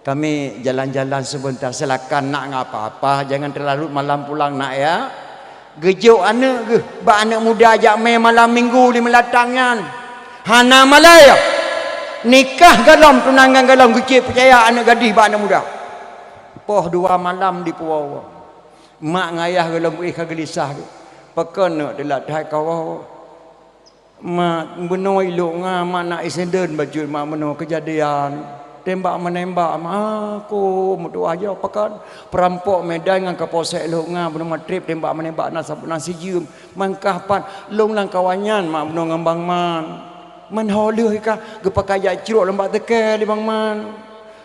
kami jalan-jalan sebentar, silakan nak, nggak apa-apa, jangan terlarut malam pulang nak ya." Geujok aneuk geuh bak aneuk muda jak mè malam minggu di meulatang nyan. Hana malèe. Nikah gohlom, tunangan gohlom, geucit peucaya aneuk gadih bak aneuk muda. Poh dua malam dipuwoe. Mak ngon ayah gohlom éh ka geulisah geuh. Pakon neuk teulat that kawoe. Mak, bunoe ilok nga, mak na insiden bacut mak bunoe keujadian. Tembak menembak, mak, aku meutuah jih pakon. Peurampok Medan ngon Kapolsek lok nga bunoe matreb tembak menembak na sab-, na sijeuem. Mangkah pat lôn lam kawan nyan mak bunoe ngon Bang Man. Man ho lheueh ka geupakat jak crok lam bak teuke lé Bang Man.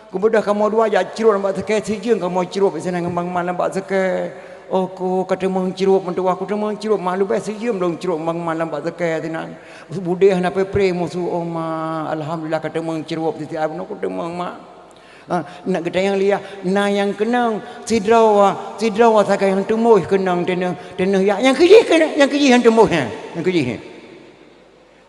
Geubeudôh kamoe dua jak crok lam bak teuke, sijeuem kamoe crok sinan ngon Bang Man lam bak teuke. Oh ko ka teumeung crok, meutuah ku teumeung crok, mak leubeh sijeuem lôn crok Bang Man lam bak teuke sinan. Budeh hana peupre musu, oh ma, alhamdulillah ka teumeung crok siti ai bunoe ku teumeung mak. Ha, nak geutanyong liah, na nyang keunong sidroe, sidroe sagai nyang teumoh keunong teunoh, teunoh yak nyang keujih keunong, nyang keujih nyang teumoh nyan, nyang keujih nyan.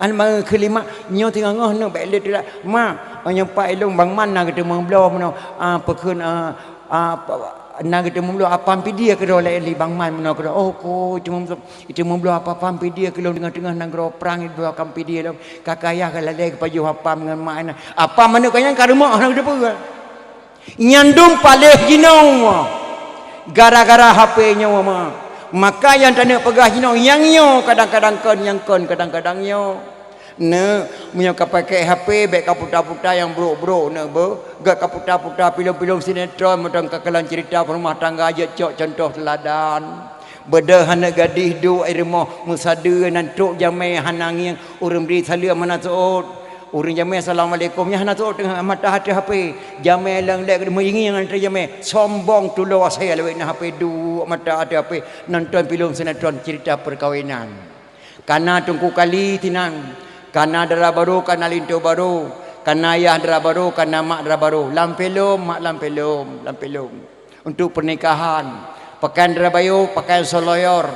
An meukeulima nyoe teungoh-ngoh neuk bèk lé teulat. Ma, oh nyoe pat ilôn Bang Man na geuteumeung bloe meunoe, ah, peukheun, ah, ah, na geuteumeung bloe apam pidie keudroe lé Bang Man meunoe keudroe. Oh ko teumeung bloe. Itu meubloe apam pidie keu lôn teungoh-teungoh nanggroe prang, itu apam pidie lôn. Ka kayah ka lalée geupajoh apam ngon mak na. Apam aneuk ka nyan ka rumoh na geudeue. Nyan dum paléh jinoe. Gara-gara H P nyoe ma. Maka nyang taneuk peugah jinoe nyang nyoe kadang-kadang kon, nyang kon kadang-kadang nyoe. Neuk, meunyoe ka pakai H P, bèk ka puta-puta nyang brok-brok neuk beuh. Gèt ka puta-puta pilông-pilông sinetron, meuteun ka kalon cerita rumah tangga jeuet cok contoh teuladan. Beudôh aneuk gadih duek i rumoh meusadeue nan trok jamé hana ngieng, ureueng bri saleuem hana seuôt. Ureueng jamé assalamualaikum nyan hana seuôt teungoh mata ateueh H P. Jamé leng lé meuingieng ateueh jamé, sombong tulo asai lawét na H P duek mata ateueh H P nonton pilông sinetron cerita perkawinan. Kana teungku kali sinan, kana dara barô, kana linto barô, kana yah dara barô, kana mak dara barô. Lam filem, mak lam filem, lam filem. Untuk pernikahan, pakaian dara barô, pakaian soloyor.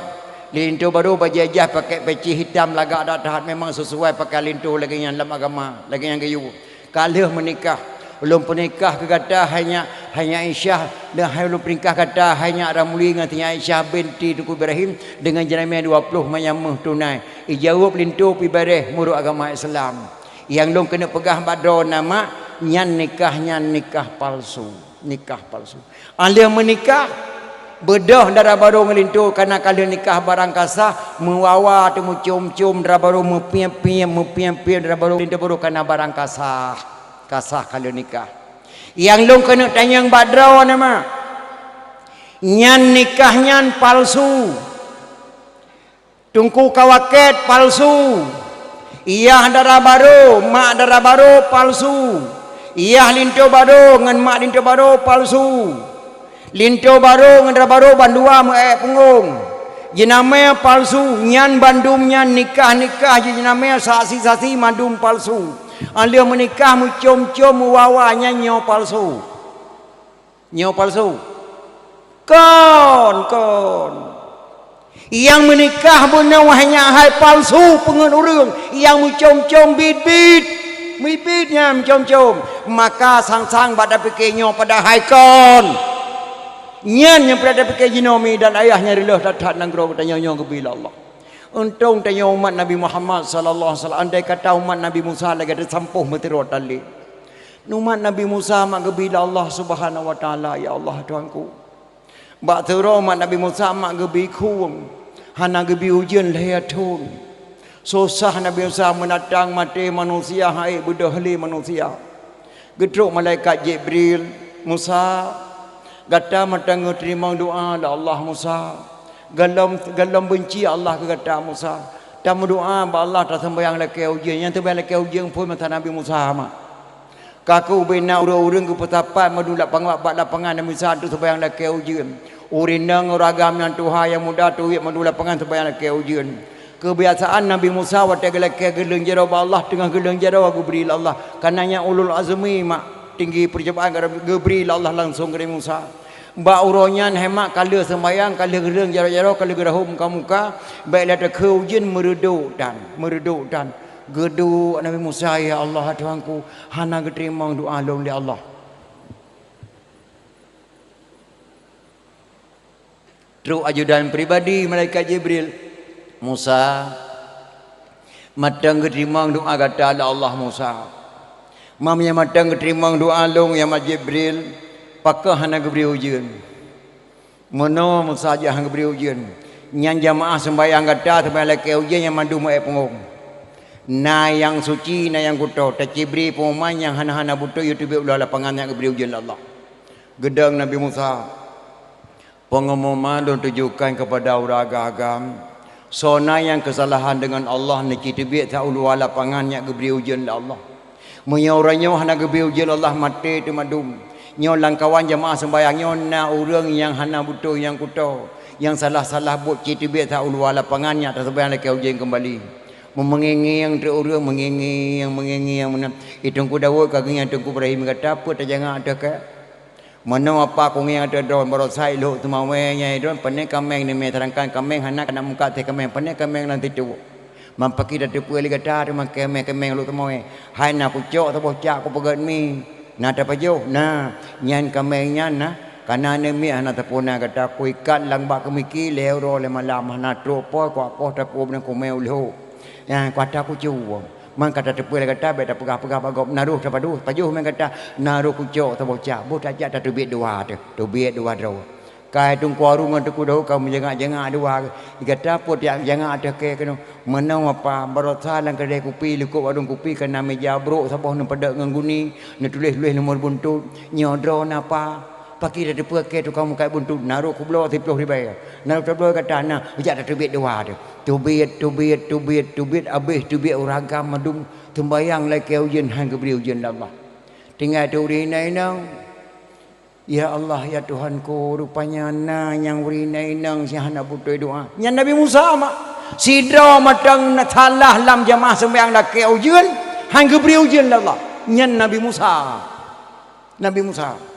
Linto barô bajèe jih pakai peci hitam lagak that-that, memang sesuai pakaian linto lagèe nyan lam agama, lagèe nyan geuyue. Ka lheueh meunikah, ulôn peunikah keu gata hai nyak, hai nyak Aisyah, dan hai ulôn peunikah gata hai nyak Ramli ngon si nyak Aisyah binti Teungku Ibrahim deungon jeunamé dua ploh manyam méuh tunai. Ijaweueb linto pih bareh meunurot agama Islam. Nyang lôn keuneuk peugah bak droeneuh mak, nyan nikah nyan nikah palsu, nikah palsu. Alheuh meunikah, beudôh dara barô ngon linto, kana ka lheueh nikah barang ka sah, meuwawa teumeucom-com dara barô, meupiep-piep, meupiep-piep dara barô, linto barô kana barang ka sah, ka sah ka lheueh nikah. Nyang lôn keuneuk tanyong bak droeneuh mak, nyan nikah nyan palsu. Teungku kawakét palsu, yah dara barô, mak dara barô palsu, yah linto barô ngon mak linto barô palsu, linto barô ngon dara barô bandua meu-ék punggong, jeunamé palsu, nyan bandum nyan nikah-nikah jih jeunamé saksi-saksi mandum palsu. Alheuh meunikah meucom-com meuwawa nyan nyoe palsu. Nyoe palsu. Kon, kon. Nyang meunikah bunoe hai nyak hai palsu peungeut ureueng, nyang meucom-com biet-biet. Biet-biet nyan meucom-com. Maka sang-sang bak tapike nyoe padahai kon. Nyan nyang peureulèe tapike jinoe mi dan ayah nyang reuloh that-that nanggroe geutanyoe nyoe geubri lé Allah. Untông tanyoe umat Nabi Muhammad sallallahu alaihi wasallam, andai kata umat Nabi Musa lagèe tasampôh meuteurot tali. Umat Nabi Musa mak geubri lé Allah Subhanahu wa Taala, ya Allah Tuhanku. Bak teuro umat Nabi Musa mak geubri khueng, hana geubri ujeuen lhèe thon. Susah Nabi Musa meunatang maté manusia hai beudôh lé manusia. Geutrok malaikat Jibril, "Musa, gata mantong geuteurimong doa lé Allah Musa. Gohlom, gohlom beunci Allah keu gata Musa. Tameudoa bak Allah taseumbahyang lakèe ujeuen." Nyang seumbahyang lakèe ujeuen phon masa Nabi Musa mak. Ka keuh ubé na ureueng-ureueng geupeusapat mandum lapangan bak lapangan Nabi Musa untuk seumbahyang lakèe ujeuen. Ureueng inong, ureueng agam nyang tuha nyang muda tuwét mandum lapangan seumbahyang lakèe ujeuen. Keubiasaan Nabi Musa watèe geulakèe geuleueng jaroe bak Allah, teungoh geuleueng jaroe geubri lé Allah. Kareuna nyan ulul azmi mak tinggi peucobaan geubri lé Allah langsông keu Nabi Musa. Bak uroe nyan hai mak ka lheueh seumbahyang, ka lheueh geuleueng jaroe-jaroe, ka lheueh geurahom muka-muka, bèk lé takheun ujeuen meureudok tan, meureudok tan. Geuduek Nabi Musa, "Ya Allah Tuhanku, hana geuteurimong doa lôn lé Allah." Trok ajudan pribadi malaikat Jibril, "Musa, mantong geuteurimong doa gata lé Allah Musa. Mam nyang mantong geuteurimong doa lôn, ya Mat Jibril, pakon hana geubri ujeuen? Meunoe Musa jak hana geubri ujeuen, nyan jamaah seumbahyang gata seumbahyang lakée ujeuen nyang mandum ék punggong. Na nyang suci, na nyang kuto, tacibri pengumuman nyang hana-hana beutôi yue teubiet u luwa lapangan nyak geubri ujeuen lé Allah. Geudong Nabi Musa, pengumuman lôn tujukan keupada ureuëng agam-agam, soe na nyang keusalahan deungon Allah neuci teubiet sa u luwa lapangan nyak geubri ujeuen lé Allah. Meunyoe uroe nyoe hana geubri ujeuen lé Allah, maté teuh mandum. Nyoe lamkawan jamaah seumbahyang nyoe na ureuëng nyang hana beutôi nyang kuto, nyang salah-salah buet, ci teubiet sa u luwa lapangan nyak taseumbahyang lakée ujeuen keumbali. Meungieng-ngieng teuk ureuëng, meungieng-ngieng, meungieng-ngieng meunan. I Teungku Daud ka geungieng Teungku Ibrahim, gata peue tajangak ateueh kée? Meunoe apa kungieng ateueh droe, baroesa i Lhok Seumawée nyan i droe, pane kaméng neumé, seudangkan kaméng hana kana muka teuh kaméng, pane kaméng lam situ. Mam pakri tateupeue lé gata teuma kaméng-kaméng Lhok Seumawée. Hai na kucok saboh cak kupeugét mi. Na tapajoh? Na. Nyan kaméng nyan na. Kana neumi hana tapuna gata, kuikat lam bak keumiki lhée uroe lhée malam, hana trok po kuak koh tapuoh beuneuk kumé u Lhok. Nyan kuata kucue. Man ka tateupeue lé gata, bék tapeugah-peugah bak gob, na roh tapajoh, pajoh mé gata, na roh kucok saboh cak, boh tajak tateubiet dua teuh, teubiet dua droe. Ka i Teungku Harun ngon Teungku Daud ka meujangak-jangak dua, gata peue tajak jangak ateueh kée keunoe? Meunoe apa, baroesa lam keudée kupi, likot warong kupi, kana meuja brok saboh neupeudok ngon guni, neutuléh-tuléh nomor buntut, nyoe droeneuh apa? Pakri tateupeue kée tukang mukat buntut, na roh kubloe siplôh ribée, na roh tabloe gata, na, jak tateubiet dua teuh. Teubiet, teubiet, teubiet, teubiet, abéh teubiet ureuëng agam mandum, seumbahyang lakée ujeuen han geubri ujeuen lé Allah. Tinggai teuh ureuëng inong-inong. Ya Allah, ya Tuhanku, rupanya na nyang ureuëng inong-inong nyang hana beutôi doa. Nyan Nabi Musa mak. Sidroe mantong na salah lam jamaah seumbahyang lakée ujeuen, han geubri ujeuen lé Allah. Nyan Nabi Musa. Nabi Musa.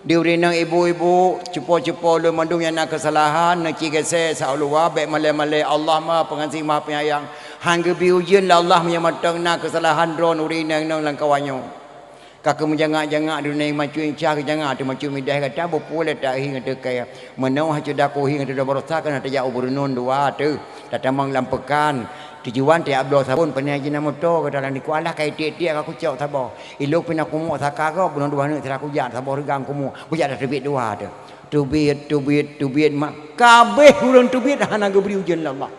Di ureuëng inong, ibu-ibu, cupo-cupo lôn mandum nyang na keusalahan, neuci geusée sa u luwa, bék malée-malée, Allah Maha Pengasih Maha Penyayang. Han geubri ujeuen lé Allah meunyoe mantong na keusalahan droeneuh ureuëng inong-inong lam kawan nyoe. Ka keuh meujangak-jangak di dunia, macut inca geujangak, teumacut midah gata, beupeue lé tahi ngon teuka. Meunoe hana cuda kuhi ngon teudoe baroesa, keuneuk tajak u Beureunon dua teuh, tatamong lam peukan. Tujuan tajak bloe sabon, pane jih na moto gata lam dikeue, alah ka itiek-tiek ka kucok saboh. Ilong pih na kumok saka gob, bunoe dua aneuk sira kujak saboh reugang kumok, kujak tateubiet dua teuh. Teubiet, teubiet, teubiet mak. Ka abéh ureuëng teubiet hana geubri ujeuen lé Allah.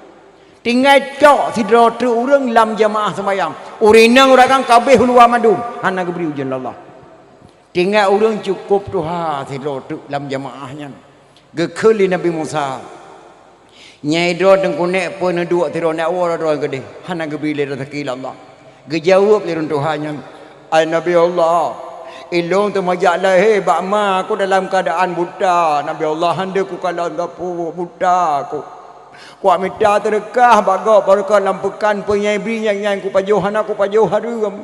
Tinggai cok sidroe teuk ureuëng lam jamaah seumbahyang. Ureuëng inong ureuëng agam ka abéh u luwa mandum, hana geubri ujeuen lé Allah. Tinggai ureuëng cukôp tuha sidroe teuk lam jamaah nyan. Geukheun lé Nabi Musa, "Nyai droe teungku nèk peue neuduek sidroe nèk woe droe keudeh, hana geubri lé raseuki lé Allah?" Geujaweueb lé ureuëng tuha nyan, "Ai Nabi Allah, ilong teuma jak lahé bak ma ku dalam keuadaan buta, Nabi Allah, han deuh kukalon sapeue, buta ku. Kuwak mita teureukah bak gob barokon lam peukan, peue nyang ibri nyang nyan kupajoh hana kupajoh hareuem.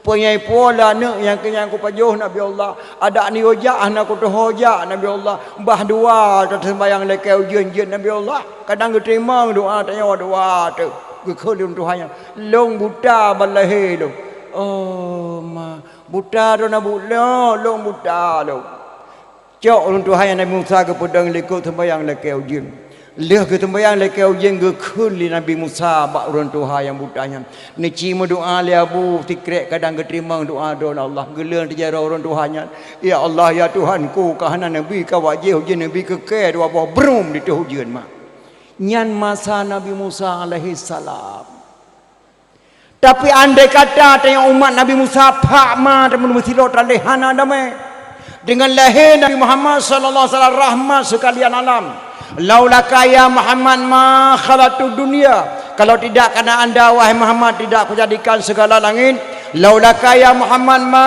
Peue nyang ipuwoe lé aneuk nyang keu nyan kupajoh, Nabi Allah. Adak neuyue jak hana kutuho jak, Nabi Allah. Bah dua taseumbahyang lakée ujeuen jeuet, Nabi Allah. Kadang geuteurimong doa tanyoe dua teuh." Geukheun lé ureuëng tuha nyan, "Lôn buta ban lahé lôn." "Oh ma, buta droeneuh bu lôn, lôn buta lôn." Cok ureuëng tuha nyan Nabi Musa geupeudong likot seumbahyang lakée ujeuen. Lheueh geuseumbahyang lakée ujeuen geukheun lé Nabi Musa bak ureuëng tuha nyang buta nyan, "Neuci meudoa lé Abu Sikrek kadang geuteurimong doa droeneuh Allah." Geuleueng teujaroe ureuëng tuha nyan, "Ya Allah, ya Tuhanku, ka hana neubi ka wajéh ujeuen, neubi keu kée dua boh brôm ditoh ujeuen mak." Nyan masa Nabi Musa alaihissalam. Tapi andai kata tanyoe umat Nabi Musa phak ma teuma meusidroe teuh hana damé. Deungon lahé Nabi Muhammad sallallahu alaihi wasallam rahmat seukalian alam. "Laulaka ya Muhammad ma khalaqtud dunya." Kalau tidak karena anda wahai Muhammad tidak kujadikan segala langit. "Laulaka ya Muhammad ma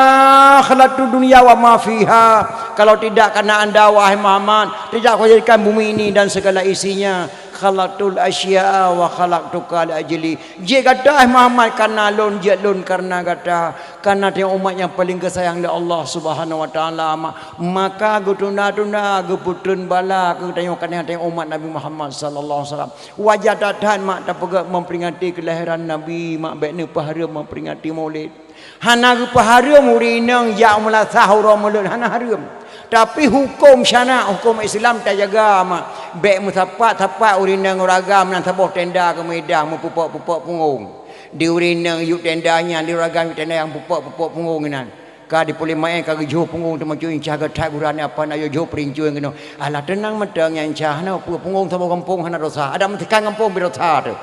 khalaqtud dunya wa ma fiha." Kalau tidak karena anda wahai Muhammad tidak kujadikan bumi ini dan segala isinya. "Khalaqtul asya'a wa khalaqtuka li ajli." Jeuet gata, hai Muhammad, kareuna lôn, jeuet lôn kareuna gata. Kareuna tanyoe umat nyang paleng geusayang lé Allah Subhanahu wa Taala, ma-, maka geutunda-tunda, geupeutrön bala keu tanyoe, kareuna tanyoe umat Nabi Muhammad sallallahu alaihi wasallam. Wajar that-that mak tapeugah memperingati kelahiran Nabi, mak bék neupeuhareuem memperingati Maulid. Hana geupeuhareuem ureuëng inong jak meulasah uroe Maulid, hana hareuem. Tapi huköm syara', huköm Islam tajaga mak. Bék meusapat-sapat ureuëng inong ureuëng agam lam saboh tenda keu meuidang, meupupok-pupok punggong. Di ureueng inong yub tenda nyan, di ureueng agam yub tenda nyang pupok-pupok punggong inan. Ka di puléh maén ka geujôh punggong teuma cuy, incah geuthai gurane apa na yôh jôh peurincueng keunoe. Alah, teunang mantong nyan, incah hana peue, punggong saboh gampông hana dosa. Adak meusikan gampông beu dosa teuh.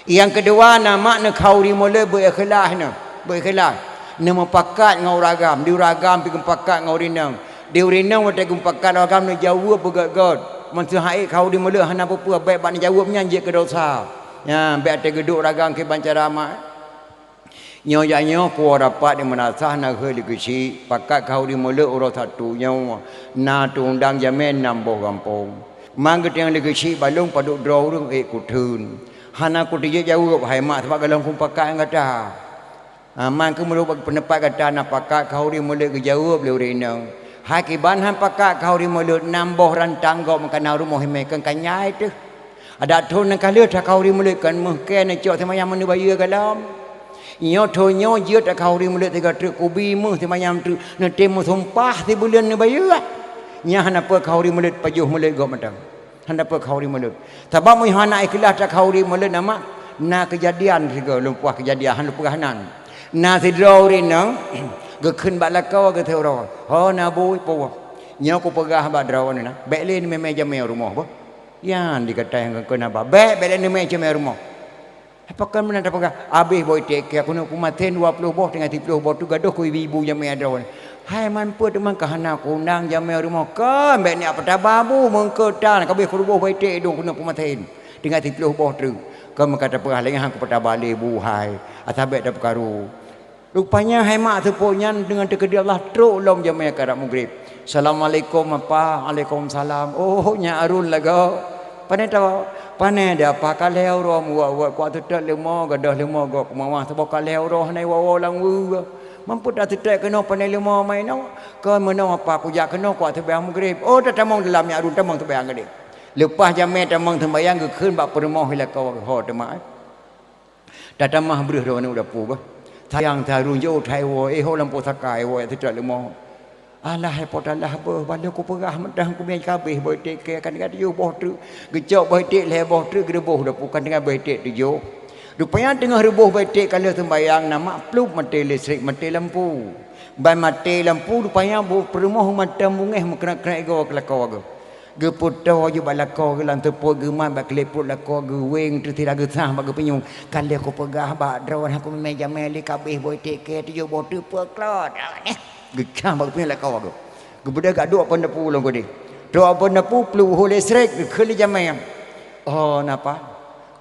Nyang keudua, na mak neukhauri mulod beu ikhlas nyoe, beu ikhlas. Neumupakat ngon ureueng agam, di ureueng agam pih geumupakat ngon ureueng inong. Di ureueng inong watèe geumupakat ureueng agam neujaweueb beugöt-göt. Meuseuha ék khauri mulod hana peue-peue, bèk bak neujaweueb nyan jeuet keu dosa. Nyan, bèk até geuduek ureueng agam kiban cara mak. Nyoe jak nyoe kuwoe rapat di meunasah na geuhôi lé keuchik, pakat khauri mulod uroe Sabtu nyoe, na teuundang jamèe nam boh gampông. Man geuteung lé keuchik balong padub droe ureueng ék kutheun. Hana kuteujeuet jaweueb, hai mak, sabab gohlom kumupakat ngon gata. Ah, man keuh meunurot peundapat gata na pakat khauri mulod geujaweueb lé ureueng inong. Hai kiban han pakat khauri mulod, nam boh rantang gob meukanan rumoh imè keu kanyai teuh. Adak thon nyang ka lheueh takhauri mulod kon meuh kèe neucok seumayang meuneuk bayeue gohlom. Nyoe thon nyoe jeuet takhauri mulod sigoe treuk kubi meuh seumayang treuk neutem meusumpah sibuleuen neubayeue. Nyan hana peue khauri mulod pajoh mulod gob mantong. Hana peue khauri mulod. Sabab meunyoe hana ikhlas takhauri mulod na mak, na keujadian sigoe lôn puah keujadian han lôn peugah nan. Na sidroe ureueng inong geukheun bak lakoe geuh siuroe, "Ho na bui peue? Nyoe kupeugah bak droeneuh na, bèk lé neumè-mè jamèe rumoh boh." Nyan di gata nyang keukeuen haba, bèk, bèk lé neumè jamèe rumoh. Pakon meunan tapeugah, habéh boh iték kèe keunoe peumaten dua ploh boh, tinggai siplôh boh treuk gadoh keu ibu-ibu jamèe droeneuh. Hai man peue teuma ka hana kuundang jamèe rumoh, kon bèk neujak peutaba bu meungkeutan ka habéh keuruboh boh iték idong keunoe peumaten. Tinggai siplôh boh treuk. Kon meuka tapeugah lé nyan han kupeutaba lé bu hai. Asai bèk tapeukaru. Rupanya hai mak seupôt nyan deungon teukeudi Allah trok lom jamèe karab mugrib. "Assalamualaikum apa." "Alaikumsalam." "Oh, nyak Arun lagoe." "Pane tawoe?" "Pane di apa ka lhèe uroe meuwot-wot, kuat seutôt leumo, gadoh leumo gob keumawah saboh ka lhèe uroe hana iwoe-woe lam weue. Man peue taseutôt keunoe pane leumo ma inoe? Kon meunoe apa kujak keunoe kuat seumayang mugrib." "Oh, tatamong dalam nyak Arun, tamong seumayang keudéh." Leupah jamèe tamong seumayang geukheun bak peurumoh i lakoe geuh, "Ho teuma, eh." Tatamah breuh droeneuh u dapu beuh. Sayang taru jok thai woe, eh, ho lampôh saka, eh, woe, teutrok leumo. Alah, hai po talah beuh, baloe kupeugah mantong kumè ka habéh boh iték kèe, kan tinggai tujoh boh treuk. Geucok boh iték lhèe boh treuk, geuruboh u dapu, kan tinggai boh iték tujoh. Rupanya teungoh ruboh boh iték ka lheueh seumbayang, na mak plup maté listrik, maté lampu. Ban maté lampu, rupanya bu peurumoh mantong beungèh meukrek-krek igoe keu lakoe geuh. Geupeutoe jih bak lakoe geuh lam seupôt, geumat bak klep pruet lakoe geuh, weng teusira geusah bak geupinyueng. Ka lheueh kupeugah bak droeneuh, han kumè-mè jamèe lé, ka habéh boh iték kèe tujoh boh treuk peuklot. Geusah bak geupinyueng lakoe geuh. Geubeudôh gak duek phôn dapu lom keudéh. Trok phôn dapu, plup ho listrik, geukheun lé jamèe. Oh, napa?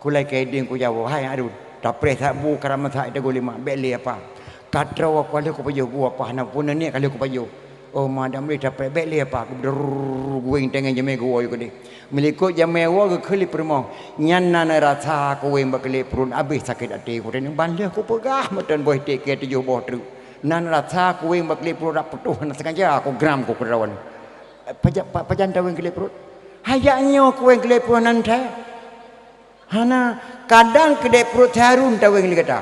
Kulai keu idin kujawoe, hai Arun, tapreh that bu karam that ita gulima, bèk lé apa. Ka troe ka lheueh kupajoh bu apa, hana pun neuniet ka lheueh kupajoh. Oh, ma dam lé tapreh, bèk lé apa, geubeudur guweng tangai jamèe geuwoe keudéh. Meulikot jamèe woe geukheun lé peurumoh, nyan na neurasa kuweng bak klep pruet, habéh sakét até kuteuneuh ban lheueh kupeugah meuton boh iték kèe tujoh boh treuk. Na neurasa kuweng bak klep pruet rak putôh hana sengaja kugram ku keudroe. Pajan, pa-, pajan taweng klep pruet? Hai jak nyoe kuweng klep pruet nan thèe. Hana, kadang keudéh pruet si Harun taweng lé gata.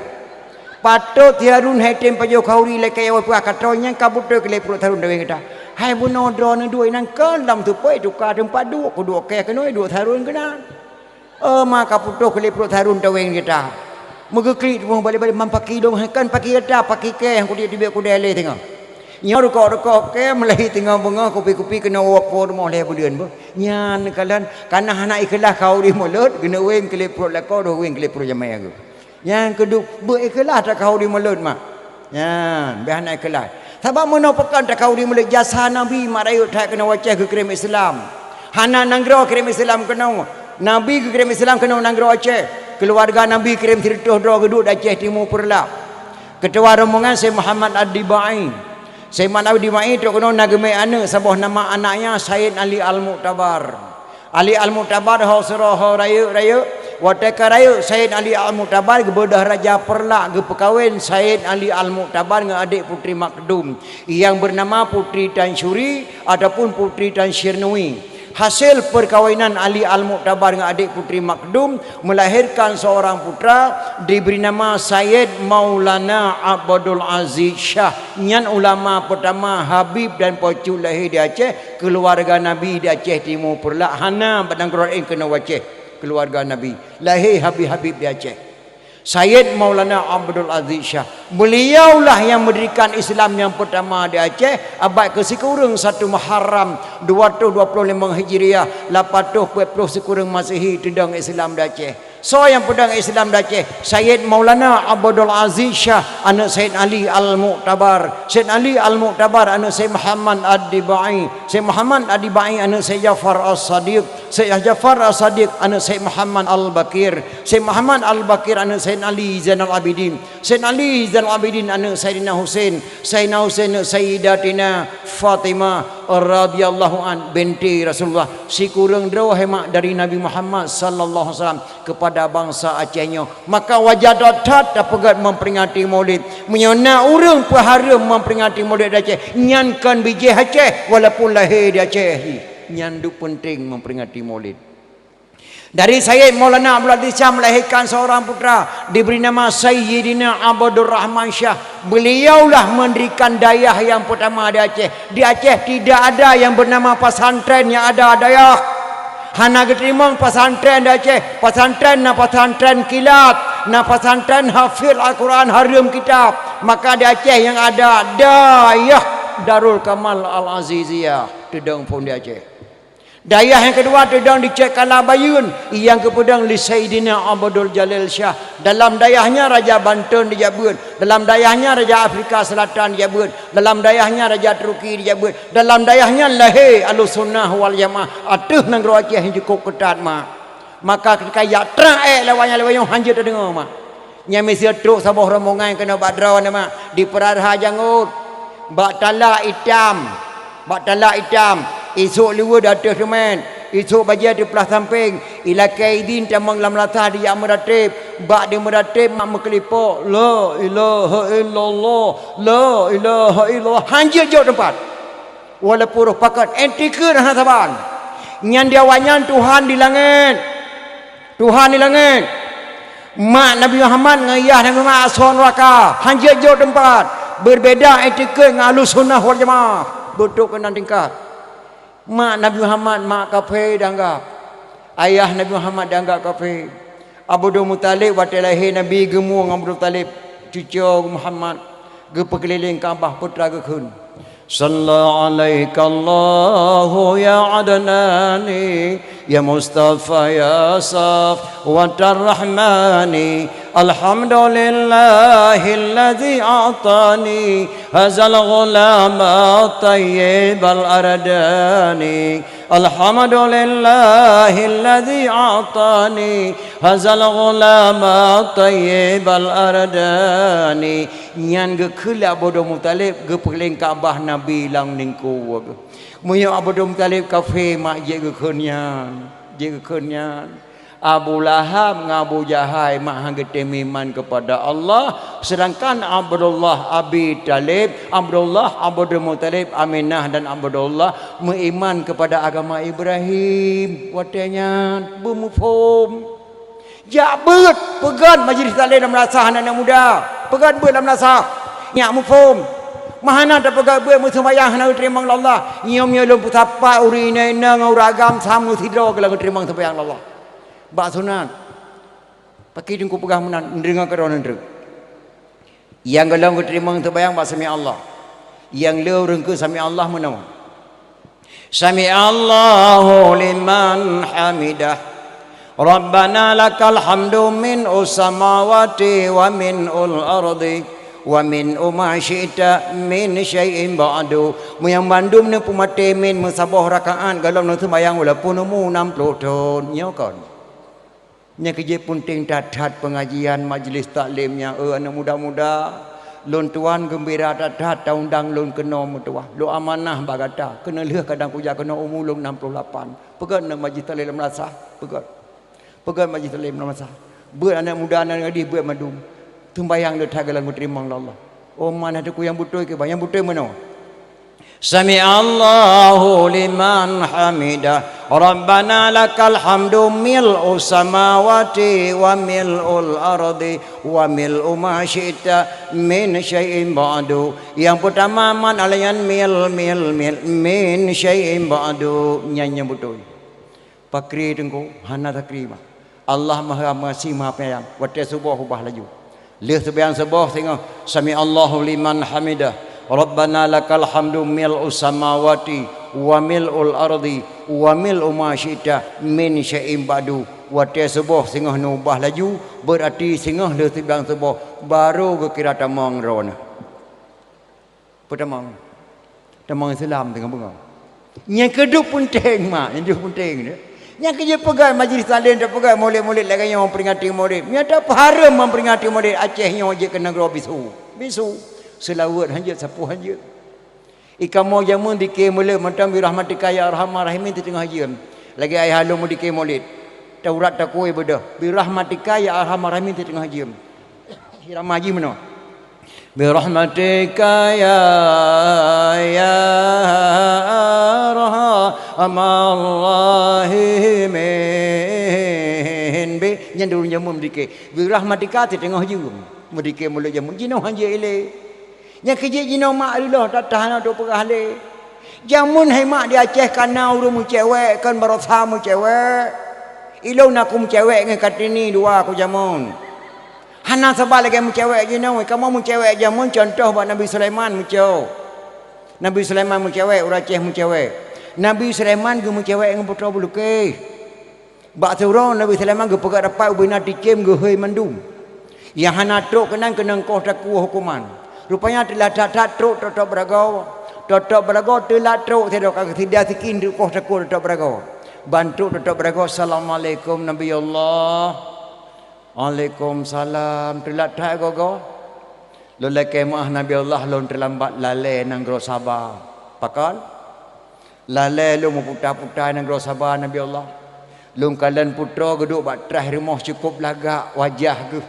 Patot si Harun hai tem pajoh khauri lakèe awai peugah ka troe nyang ka beutôi keudéh pruet si Harun taweng gata. Hai bunoe droeneuh duek inan kon lam teupeu tuka teumpat duek, kuduek kèe keunoe duek si Harun keunan. Oh, ma ka putôh keudéh pruet si Harun taweng gata. Meugeuklik teuma balek-balek man paki dong, hai kon paki gata, paki kèe nyang kudiek teubiet kudèe lé teungoh. Nyoe rukok-rukok kèe meulahi teungoh beungoh kupi-kupi keunoe woe po rumoh lhèe buleuen beuh. Nyan kalon kana hana ikhlaih khauri mulod, geuneuweng klep pruet lakoe, deuh weng klep pruet jamèe geuh. Nyan keuduek beu ikhlaih takhauri mulod mak. Nyan bèk hana ikhlaih. Sabab meunoe pakon takhauri mulod, jasa Nabi mak rayeuk that keunoe u Aceh geukirém Islam. Hana nanggroe kirém Islam keunoe. Nabi geukirém Islam keunoe nanggroe Aceh. Keuluwarga Nabi kirém sireutôh droe geuduek di Aceh Timu Peureulak. Keutua rombongan Syekh Muhammad Ad-Dibai. Syekh Muhammad Ad-Dibai trok keunoe na geumè aneuk, saboh nama aneuk nyan Said Ali Al-Mu'tabar. Ali Al-Mu'tabar ho sidroe ho rayeuk-rayeuk. Watèe ka rayeuk, Said Ali Al-Mu'tabar geubeudôh raja Peureulak geupeukawen Said Ali Al-Mu'tabar ngon adék Putri Makdum nyang beunama Putri Tan Syuri ataupun Putri Tan Syirnui. Hasil peukawinan Ali Al-Mu'tabar ngon adék Putri Makdum melahirkan seorang putra diberi nama Sayyid Maulana Abdul Aziz Syah. Nyan ulama pertama habib dan peucut lahé di Aceh, keuluwarga Nabi di Aceh Timu Peureulak, hana bak nanggroe laén keunoe u Aceh, keuluwarga Nabi. Lahé habib-habib di Aceh. Sayyid Maulana Abdul Aziz Syah. Beliaulah yang mendirikan Islam yang pertama di Aceh, abad kesikureueng satu Muharram dua ratus dua puluh lima Hijriah, lapan ratus empat puluh sikureueng Masehi, teudong Islam di Aceh. Soe nyang peudong Islam di Aceh? Sayyid Maulana Abdul Aziz Syah, aneuk Sayyid Ali Al-Mu'tabar. Sayyid Ali Al-Mu'tabar, aneuk Sayyid Muhammad Ad-Dibai. Sayyid Muhammad Ad-Dibai, aneuk Sayyid Ja'far As-Sadiq. Sayyid Ja'far As-Sadiq, aneuk Sayyid Muhammad Al-Baqir. Sayyid Muhammad Al-Baqir, aneuk Sayyid Ali Zainal Abidin. Sayyid Ali Zainal Abidin, aneuk Sayyidina Husain. Sayyidina Husain, aneuk Sayyidatina Fatimah radhiyallahu an, binti Rasulullah. Sikureueng droe hai mak dari Nabi Muhammad sallallahu alaihi wasallam kepada bangsa Aceh nyoe. Maka wajar that-that tapeugét memperingati Maulid. Meunyoe na ureuëng peuhareuem memperingati Maulid di Aceh, nyan kon bijéh Aceh, walaupun lahé di Aceh jih. Nyan duek peunteng memperingati Maulid. Dari Sayyid Maulana Abdul Aziz Syah melahirkan seorang putra, diberi nama Sayyidina Abdul Rahman Syah. Beliaulah mendirikan dayah yang pertama di Aceh. Di Aceh tidak ada yang bernama pesantren, yang ada dayah. Hana geuteurimong pesantren di Aceh. Pesantren na pesantren kilat, na pesantren hafiz Al-Quran, hareuem kitab. Maka di Aceh yang ada dayah Darul Kamal Al-Aziziyah, teudong phon di Aceh. Dayah nyang keudua teudong di Cek Kala Bayeuen, nyang geupeudong lé Saidina Abdul Jalil Syah. Dalam dayah nyan Raja Banten dijak beuet, dalam dayah nyan Raja Afrika Selatan dijak beuet, dalam dayah nyan Raja Turki dijak beuet, dalam dayah nyan lahé Ahlussunnah wal Jamaah ateueh nanggroe Aceh nyang cukôp keutat, mak. Maka keudika jak trang ék lawanya lawanyong hanjeuet tadeungoe, mak. Nyan miseue trok saboh rombongan keunoe bak droeneuh, mak, di Peuraraha Jangôt, bak Tala Itam, bak Tala Itam, isôk liweue di ateueh teumèt, isôk bajèe teuplah sampéng, ilakèe idhin tamong lam meunasah dijak meurateb, bak di meurateb mak meukeulipok, "La ilaha illallah, la ilaha illallah," hanjeuet jok teumpat. Walaupun roh pakat, èntikeuet hana saban. Nyan di awaknyan Tuhan di langèt. Tuhan di langèt. Mak Nabi Muhammad ngon yah Nabi Muhammad asoe neuraka, hanjeuet jok teumpat. Berbeda èntikeuet ngon Ahlussunnah wal Jamaah. Beutôi keunan tingkat. Mak Nabi Muhammad mak kafé dianggap. Ayah Nabi Muhammad dianggap kafé. Abdul Muthalib watèe lahé Nabi geumue ngon Abdul Muthalib, cucoe Muhammad, geupeukeulileng Ka'bah, putra geukheun, "Shalla 'alaikallahu ya Adnani, ya Mustafa ya Safwatar Rahmani. Alhamdulillahilladzi a'tani hadzal ghulama thayyibal ardani. Alhamdulillahilladzi a'tani hadzal ghulama thayyibal ardani." Nyan geukheun lé Abdul Muthalib geupeukeulileng Ka'bah Nabi lam lingkuwe geuh. Meunyoe Abdul Muthalib kafé, mak, jeuet geukheun nyan, jeuet geukheun nyan. Abu Lahab ngon Abu Jahal mak han geutem iman keupada Allah, seudangkan Abdullah Abi Thalib, Abdullah, Abdul Muthalib, Aminah dan Abdullah meuiman keupada agama Ibrahim. Watèe nyan beumuphom. Jak beuet, peugöt majlis taklim lam meunasah aneuk-aneuk muda. Peugöt beuet lam meunasah. Nyak muphom. Meuhana tapeugöt beuet meuseumayang hana geuteurimong lé Allah. Nyoe meunyoe lôn peusapat ureueng inong-inong ngon ureueng agam sama sidroe keu lôn geuteurimong seumayang lé Allah. Bak sunat. Pakri teungku peugah meunan, neudeungoe keudroe neuntreuk. Nyang gohlom geuteurimong seumayang bak sami Allah. Nyang le ureueng keu sami Allah meunoe. Sami Allahu liman hamidah. Rabbana lakal hamdu min usamawati wa min ul ardi wa min uma syi'ta min syai'in ba'du. Meunyoe bandum neupeumaté min meusaboh rakaat gohlom neuseumayang walaupun umu nam ploh thon. Nyoe kon. Nyang keujeuet peunteng that-that peungajian majlis taklim nyan, eh, aneuk muda-muda. Lôn tuan geumbira that-that taundang lôn keunoe meutuwah. Lôn amanah bak gata, keuneulheueh kadang kujak keunoe umu lôn nam ploh lapan. Peugöt na majlis taklim lam meunasah, peugöt. Peugöt majlis taklim lam meunasah. Beuet aneuk muda nan gadih beuet mandum. Teumbayang le that gohlom geuteurimong lé Allah. Oh, mana teungku nyang beutôi keu bah, nyang beutôi meunoe. Sami Allahu liman hamidah. Rabbana lakal hamdu mil'u samawati wa mil'ul ardi wa mil'u ma syi'ta min syai'in ba'du. Nyang peutama man alayan mil, mil, mil, min syai'in ba'du. Nyan nyang beutôi. Pakri teungku, hana takri mah. Allah Maha Pengasih, Maha Penyayang. Watée suboh ubah laju. Lheueh seumayang suboh singoh, "Sami'allahu liman hamidah. Rabbana lakal hamdu mil'us samawati wa mil'ul ardi wa mil'u ma syi'ta min syai'in ba'du." Watée suboh singoh neuubah laju, beurati singoh lheueh seumayang suboh, barô geukira tamong droeneuh. Peutamong. Tamong Islam teungoh beungoh. Nyang keuduek peunteng, mak, nyang keuduek peunteng tu. Nyang keujeuet peugah majlis taklim, tapeugah maulid-maulid lagée nyoe, memperingati maulid. Meunyo tapeuhareuem memperingati maulid, Aceh nyoe jeuet keu nanggroe bisu. Bisu. Seulaweuet hanjeuet, sapeue hanjeuet. Ikamoe jameun dike maulid mantong, "Birahmatika ya arhamar rahimin," teuteungoh jeuem. Lagée ayah lôn meudike maulid. Taurat takue beudôh, "Birahmatika ya arhamar rahimin," teuteungoh jeuem. Irama jih meunoe. "Birahmatika ya, ya arhamar rahimin." Be, nyan ureuëng jameun meudike. "Birahmatika," teuteungoh jeuem. Meudike maulid jameun jinoe hanjeuet ilée. Nyang keujeuet jinoe mak riloh that-that hana trok peugah lé. Jameun hai mak di Aceh ka na ureuëng meucewek, kon baroesa meucewek. Ilôn na ku meucewek ngon Kartini dua ku jameun. Hana saban lagée meucewek jinoe, kamoe meucewek jameun contoh bak Nabi Sulaiman meucok. Nabi Sulaiman meucewek, ureuëng Aceh meucewek. Nabi Sulaiman geumeucewek ngon putroe beulukeh. Bak siuroe Nabi Sulaiman geupeugah rapat ubena ticém geuhôi mandum. Nyang hana trok keunan keunong koh takue huköman. Rupanya teulat that-that trok tôb-tôb beuragoe. Tôb-tôb beuragoe teulat trok sidroe ka sida sikin di koh takue tôb-tôb beuragoe. Ban trok tôb-tôb beuragoe, "Assalamualaikum Nabi Allah." "Waalaikumsalam." Teulat that goe-goe. Lôn lakée meuáh Nabi Allah, lôn teulambat lalée nanggroe Saba. Pakon? Lalée lôn meuputa-puta nanggroe Saba, Nabi Allah. Lôn kalon putroe geuduek bak traih rumoh cukôp lagak wajah geuh.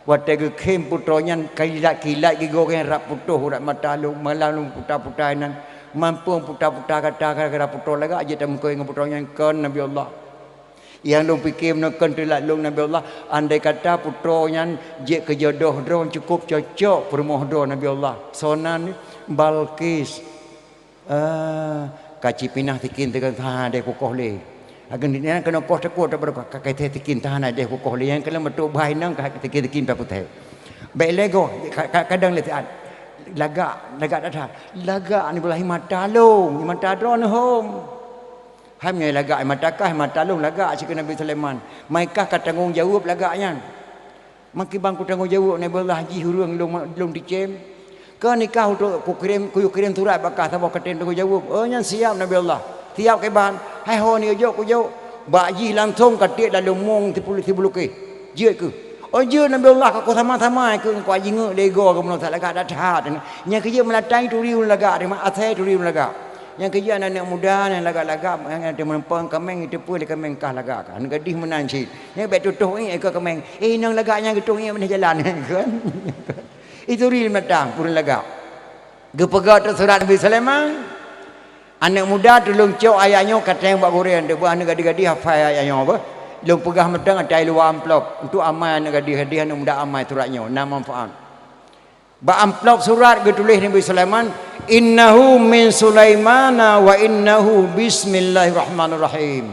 Watée geukhém putroe nyan kilat-kilat gigoe nyan rab putôh urat mata lôn, malam lôn puta-puta inan. Mampu puta-puta gata gara-gara putroe lagak jeuet tameukoh ngon putroe nyan, kon, Nabi Allah. Nyang lôn pike meunoe kon teulat lôn, Nabi Allah, andai kata putroe nyan jeuet keu jodoh droe cukôp cocok peurumoh droe, Nabi Allah. Soe nan? Balqis. Ah, ka cipinah sikin teuka ha deh kukoh lé. Agen nyan keunoe koh teuka, ka keuthée sikin teuka ha deh kukoh lé. Nyang keuneuk meutuek bah inong ka sikin-sikin pih putéh. Bék lé goe, ka-, ka-, kadang lé siat. Lagak, lagak that-that. Lagak ni beulah mata lôn, mata droeneuh hom. Hai meunyoe lagak mata kah, mata lôn lagak, cit keu Nabi Sulaiman. Mai kah ka tanggong jaweueb lagak nyan. Makiban kutanggong jaweueb Nabi Allah jih ureuëng lôn, lôn ticém. Keu nikah untuk kukirém, kuyue kirém surat bak kah saboh katen tanggong jaweueb. Oh, nyan siab Nabi Allah. Siab kiban, hai ho neujok kujok. Bak jih langsong ka tiek dalam mong sipul-, sibulukeh. Jeuet keuh. Oh, jeuet Nabi Allah ka kusama-sama keuh, ka jingeuk lé goe keuh meunoe that lagak that-that. Nyang keujeuet meulatang turi ulôn lagak, asai turi ulôn lagak. Nyang keujeuet aneuk-aneuk muda nyang lagak-lagak, nyang teumeureumpang kaméng, jiteupeue lé kaméng kah lagak kah. Aneuk gadih meunan cit. Nyan bék tutoh iék keu kaméng. Eh, inong lagak nyan geutueng iék meunan jalan. Kan? Itu ri meudatang ureuëng lagak. Geupeugah teuh surat Nabi Sulaiman. Aneuk muda tulông cok ayat nyoe katéng bak gurée, deuh beuh aneuk gadih-gadih hafai ayat nyoe beuh. Lôn peugah mantong ata i luwa amplop. Untuk amai aneuk gadih-gadih, aneuk muda amai surat nyoe, na manfaat. Bak amplop surat geutuléh Nabi Sulaiman, "Innahu min Sulaimana wa innahu bismillahirrahmanirrahim."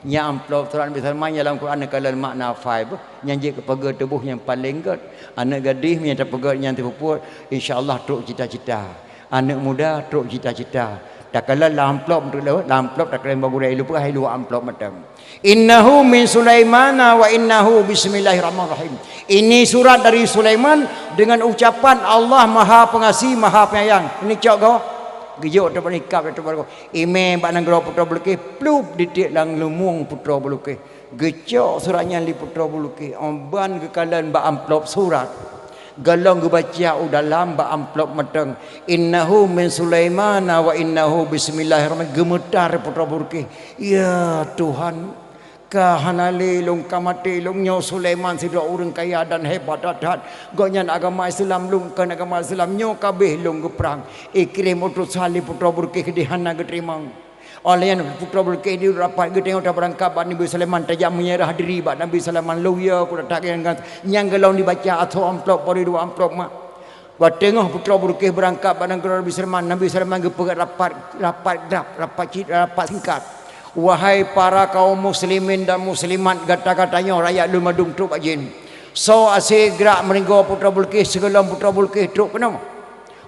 Nyan amplop surat Nabi Sulaiman nyang lam Quran neukalon makna fai beuh, nyang jeuet keu peugét tuboh nyang paleng gét. Aneuk gadih meunyo tapeugét nyan teupeubuet, insya Allah trok cita-cita. Aneuk muda trok cita-cita. Takalon lam amplop, lam amplop takalon bak gurée, i luwa amplop mantong. "Innahu min Sulaimana wa innahu bismillahirrahmanirrahim." Ini surat dari Sulaiman dengan ucapan Allah Maha Pengasih, Maha Penyayang. Ini cok goe. Geujok teupeu nikab teupeu goe. Imé bak nanggroe putroe Bulqis, plup ditiek lam lumbong putroe Bulqis. Geucok surat nyan lé putroe Bulqis. Oban geukalon bak amplop surat. Gohlom geubaca u dalam bak amplop mantong, "Innahu min Sulaimana wa innahu bismillahirrahmanirrahim." Geumeutar putroe Bulqis. Ya Tuhan, ka hana lé lôn, ka maté lôn, nyoe Sulaiman sidroe ureuëng kaya dan hebat that-that. Gobnyan agama Islam, lôn kon agama Islam, nyoe ka abéh lôn geuprang. Ikrimah utusan lé putroe Bulqis keudéh hana geuteurimong. Óh lheueh nyan putroe Bulqis di rapat geutanyoe tabeurangkat bak Nabi Sulaiman, tajak meunyeurah diri bak Nabi Sulaiman, lôn yue ku tatak nyan, nyang gohlom dibaca ateueh amplop, bari dua amplop mak. Watée teungoh putroe Bulqis beurangkat bak nanggroe Nabi Sulaiman, Nabi Sulaiman geupeugét rapat, rapat grab, rapat cit, rapat singkat. Wahai para kaum muslimin dan muslimat, gata-gata nyoe rakyat lôn mandum trok bak jén. Soe aseue grak meulinggoe Putroe Bulqis, sigohlom Putroe Bulqis trok keunoe.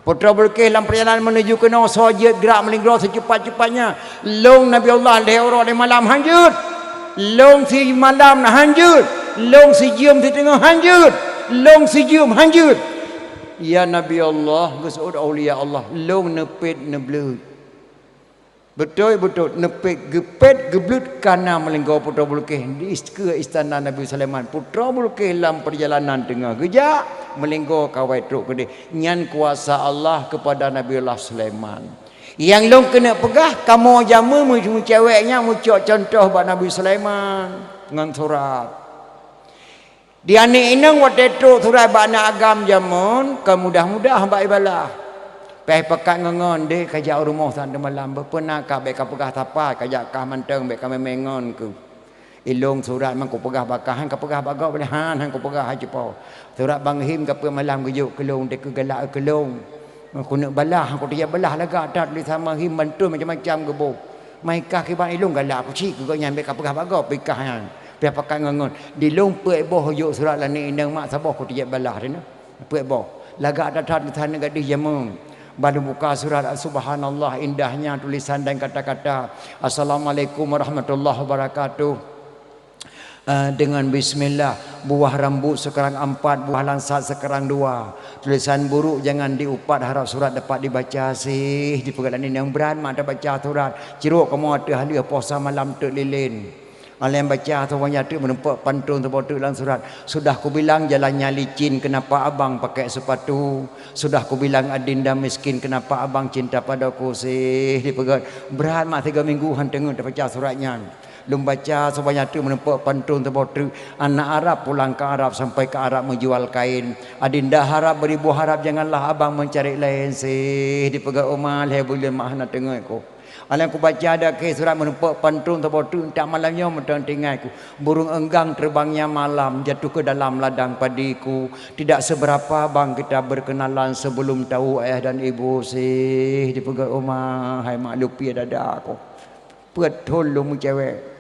Putroe Bulqis lam peurjalanan meunuju keunoe, soe jeuet grak meulinggoe seucepat-cepatnya. Lôn Nabi Allah lhèe uroe lhèe malam han jeuet. Lôn simalam na han jeuet. Lôn sijeuem siteungoh han jeuet. Lôn sijeuem han jeuet. Ya Nabi Allah, geuseuôt aulia Allah, lôn neupet neubleuet. Beutôi-beutôi neupet, geupet, geubleuet ka na meulinggoe Putroe Bulqis di is-, keue istana Nabi Sulaiman. Putroe Bulqis lam peurjalanan teungoh geujak, meulinggoe ka awai trok keudeh. Nyan kuasa Allah keupada Nabi Allah Sulaiman. Nyang lôn keuneuk peugah, kamoe jameun meu-, meucewek nyan meucok cuntoh bak Nabi Sulaiman ngon surat. Di aneuk inong watèe trok surat bak aneuk agam jameun, kon mudah-mudah bak ibalah. Pih pakat ngon-ngon deh ka jak u rumoh sang teumalam, beupeuna ka bèk ka peugah sapat, ka jak kah mantong bèk ka mè-mè ngon keuh. Ilôn surat man kupeugah bak kah, han ka peugah bak gob lé, han, han kupeugah, hai cupo. Surat Bang Him ka peuet malam geujok keu lôn, teuka galak keu lôn. Keuneuk balah, han kuteujak balah lagak that tulésan Bang Him, pantôn macam-macam geuboh. Mai kah kiban ilôn galak kucit keu gobnyan bèk ka peugah bak gob, pih kah nyan. Pih pakat ngon-ngon. Di lôn peuet boh jok surat lé aneuk inong mak saboh kuteujak balah teuh na. Peuet boh. Lagak that-that tulésan aneuk gadih jameun. Ban lôn buka surat, subhanallah, indahnya tulisan dan kata-kata. Assalamualaikum warahmatullahi wabarakatuh. Eh, dengan bismillah, buah rambut sekarang empat, buah langsat sekarang dua. Tulisan buruk jangan diupat, harap surat dapat dibaca sih. Dipeugah lé aneuk inong, brat mak tabaca surat. Cirok kamoe ateueh haleueh posa malam teuk lilén. Aléng baca saboh nyan teuk, meurumpok pantôn saboh teuk lam surat. Sudah kubilang jalannya licin, kenapa abang pakai sepatu? Sudah kubilang adinda miskin, kenapa abang cinta padaku sih? Dipeugah, brat mak tiga minggu han teungeut tabaca surat nyan. Lôn baca saboh nyan teuk, meurumpok pantôn saboh teuk. Anak Arab pulang ke Arab, sampai ke Arab menjual kain. Adinda harap beribu harap, janganlah abang mencari lain sih. Dipeugah, oh ma, lhèe buleuen mak hana teungeut ku. Aléng kubaca dakhe surat, meurumpok pantôn saboh teuk, entak malam nyoe mantong teuingat ku. Burung enggang terbangnya malam, jatuh ke dalam ladang padiku. Tidak seberapa bang kita berkenalan sebelum tahu ayah dan ibu sih. Dipeugah, oh ma, hai mak, lupie dada ku. Peuet thon lôn meucewek.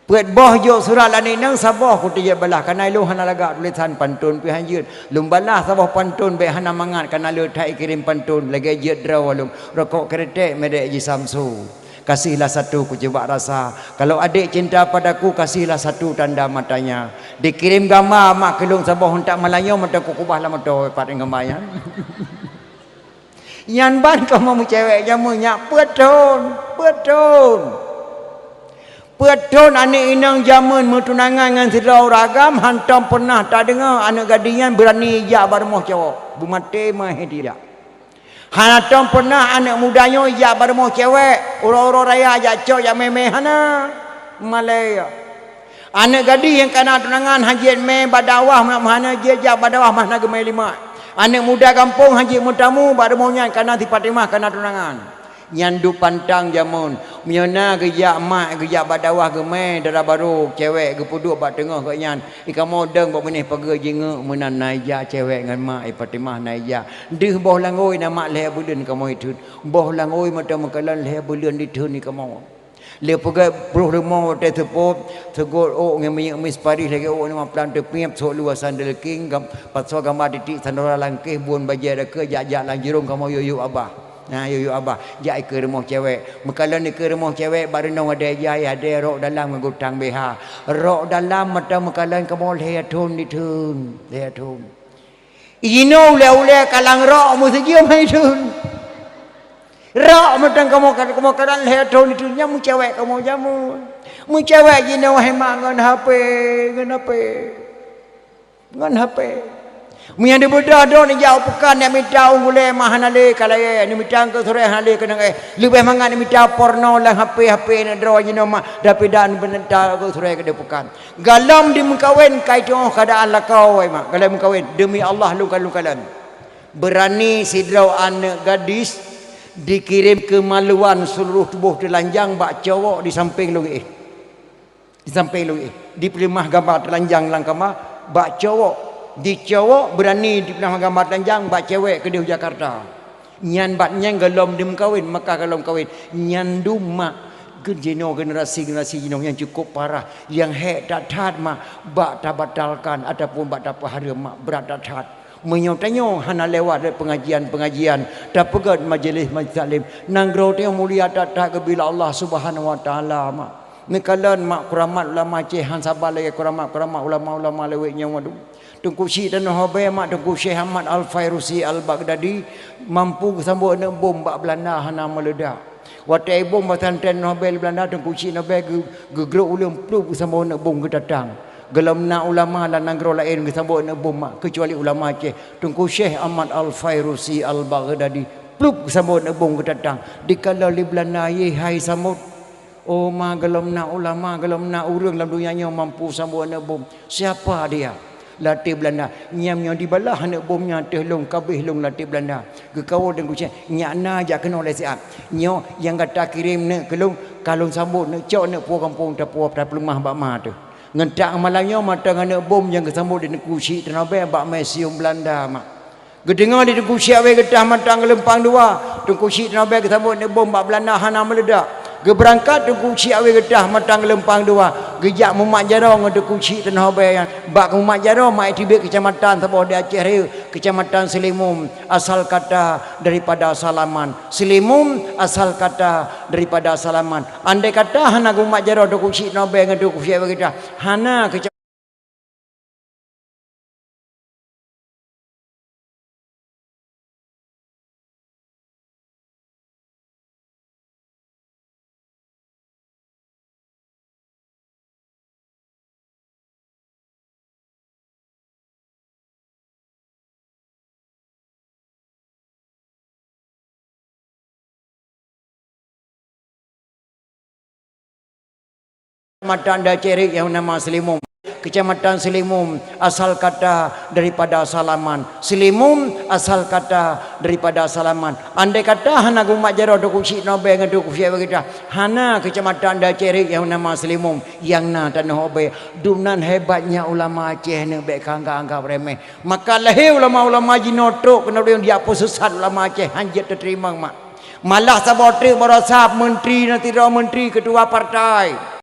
Peuet boh jok surat lé aneuk inong, saboh kuteujak balah, kareuna ilôn hana lagak tulésan, pantôn pih han jeuet. Lôn balah saboh pantôn bèk hana mangat, kareuna le that ikirém pantôn, lagèe jeuet droe lôn, rokok kretek merek Jisamsu. Kasihlah satu kucoba rasa, kalau adik cinta padaku, kasihlah satu tanda matanya. Dikirém gamba mak keu lôn saboh, entak malam nyoe mantong kukeubah lam moto pat gamba nyan. Nyan ban kamoe meucewek jameun nyak peuet thon, peuet thon. Peuet thon aneuk inong jameun meutunangan ngon sidroe ureueng agam, hantom peunah tadeungoe aneuk gadih nyan beurani jak bak rumoh cowok. Beumaté meuhé tidak. Hantom peunah aneuk muda nyoe jak bak rumoh cewek, uroe-uroe raya jak cok jak mè-mè, hana. Malèe. Aneuk gadih nyang ka na tunangan, han jeuet mè bak dakwah, hana jeuet jak bak dakwah, hana geumè limak. Aneuk muda gampông han jeuet meutamu bak rumoh nyan, kareuna si Fatimah ka na tunangan. Nyan duek pantang jameun. Meunyoe na geujak mak, geujak bak dakwah, geumè dara barô cewek, geupeuduek bak teungoh gobnyan. Di kamoe dong bak binéh pageue jingeuk meunan, na ijak cewek ngon mak, i Fatimah na ijak. Deuh boh langôi na mak lhèe buleuen kamoe itheun. Boh langôi mantong meukalon lhèe buleuen ditheun di kamoe. Lé peugét ploh limong watèe seupôt, seugot ôk ngon minyeuk mis paris lagèe ôk limong plan teupiep, sôk luwa sandal king, gam-, pasoe gamba titik sandora langkéh, buôn bajèe dakeu, jak-jak lam jurông kamoe yue-yue abah. Na yue-yue abah, jak ikeue rumoh cewek. Meukalon ikeue rumoh cewek, bak reunong adèe jai, adèe rok dalam ngon gutang B H. Rok dalam mantong meukalon kamoe lhèe thon ditheun, lhèe thon. Jinoe ulèe-ulèe kalang rok meusijeuem hai thon. Rok mantong kamoe, kamoe kadang lhèe thon ditheun, nyan meucewek kamoe jameun. Meucewek jinoe hai mak ngon H P, ngon H P. Ngon H P. Meunyo neubeudôh droe neujak u peukan, neumita u gulèe mah hana lé ka layèe, neumita keu surèe hana lé keunong éh. Leubeh mangat neumita porno lam H P, H P neudroe jinoe mah, tapi dan beuneuta keu surèe keudéh peukan. Galom dimeukawen kai teungoh keuadaan lakoe, hai mak. Galom meukawen, demi Allah lôn ka lôn kalon. Beurani sidroe aneuk gadis dikirém keumaluan seuluruh tuboh teulanjang bak cowok di sampéng lôn éh. Di sampéng lôn éh. Dipeuleumah gamba teulanjang lam kama bak cowok. Di cowok beurani dipeuleumah gamba teulanjang bak cewek keudéh u Jakarta. Nyan bak nyan galom dimeukawen, maka galom kawen. Nyan dum mak Keu jinoe generasi-generasi jinoe nyang cukup parah, nyang hék that-that mak bak tabatalkan ataupun bak tapeuhareuem mak brat that-that. Meunyoe tanyoe hana lewat dari pengajian-pengajian, tapeugét majelis-majelis taklim, nanggroe tanyoe mulia that-that geubila Allah Subhanahu Wa Taala mak. Neukalon mak kuramat ulama Aceh han saban lagée kuramat-kuramat ulama-ulama lawét nyoe waduh. Teungku Chik Tanoh Abée mak Teungku Syekh Ahmad Al-Fairusi Al-Baghdadi mampu geusambot aneuk bom bak Beulanda hana meuleudak. Watée bom pesantren Tanoh Abée lé Beulanda, Teungku Chik Tanoh Abée geu-, geugrok uleueng plup geusambot aneuk bom geutatang. Gohlom na ulama lam nanggroe laén geusambot aneuk bom mak, keucuali ulama Aceh, Teungku Syekh Ahmad Al-Fairusi Al-Baghdadi plup geusambot aneuk bom geutatang. Dikalon lé Beulanda yeh hai sambot. Oh ma gohlom na ulama, gohlom na ureuëng lam donya nyoe mampu sambot aneuk bom. Siapa dia? Lam até Beulanda. Nyam nyoe dibalah aneuk bom nyan ateueh lôn, ka abéh lôn lam até Beulanda. Geukawo Teungku Chik, nyak na jak keunoe lé siat. Nyoe nyang gata kirém neuk keu lôn, ka lôn sambot neuk cok neuk puwoe gampông tapuwoe tapeuleumah bak ma teuh. Ngon that malam nyoe mantong aneuk bom nyang geusambot di Teungku Chik Tanoh Abée bak museum Beulanda mak. Geudeungoe di Teungku Chik Abée Geutah mantong geulumpang dua. Teungku Chik Tanoh Abée geusambot aneuk bom bak Beulanda hana meuleudak. Geubeurangkat Teungku Chik Abée Geutah mantong geulumpang dua. Geujak mumat jaroe ngon Teungku Chik Tanoh Abée nyan. Bak mumat jaroe mak teubiet keucamatan saboh di Aceh Rayeuk, Keucamatan Seulimum, asal kata daripada salaman. Seulimum asal kata daripada salaman. Andai kata hana geumat jaroe Teungku Chik Tanoh Abée ngon Teungku Chik Abée Geutah, hana keuca- Kecamatan Daceri yang nama Seulimum. Kecamatan Seulimum asal kata daripada salaman. Seulimum asal kata daripada salaman. Andai kata hana geumat jaroe Teungku Chik Tanoh Abée ngon Teungku Chik Abée Geutah, hana Kecamatan Daceri yang nama Seulimum, yang na Tanoh Abée. Dumnan hebatnya ulama Aceh nyoe, bék ka anggab-anggab remeh. Maka lahé ulama-ulama jinoe trok keunoe, ureuëng jak peusisat ulama Aceh, hanjeuet teuteurimong mak. Malah saboh treuk baroesa menteri, na sidroe menteri, ketua partai.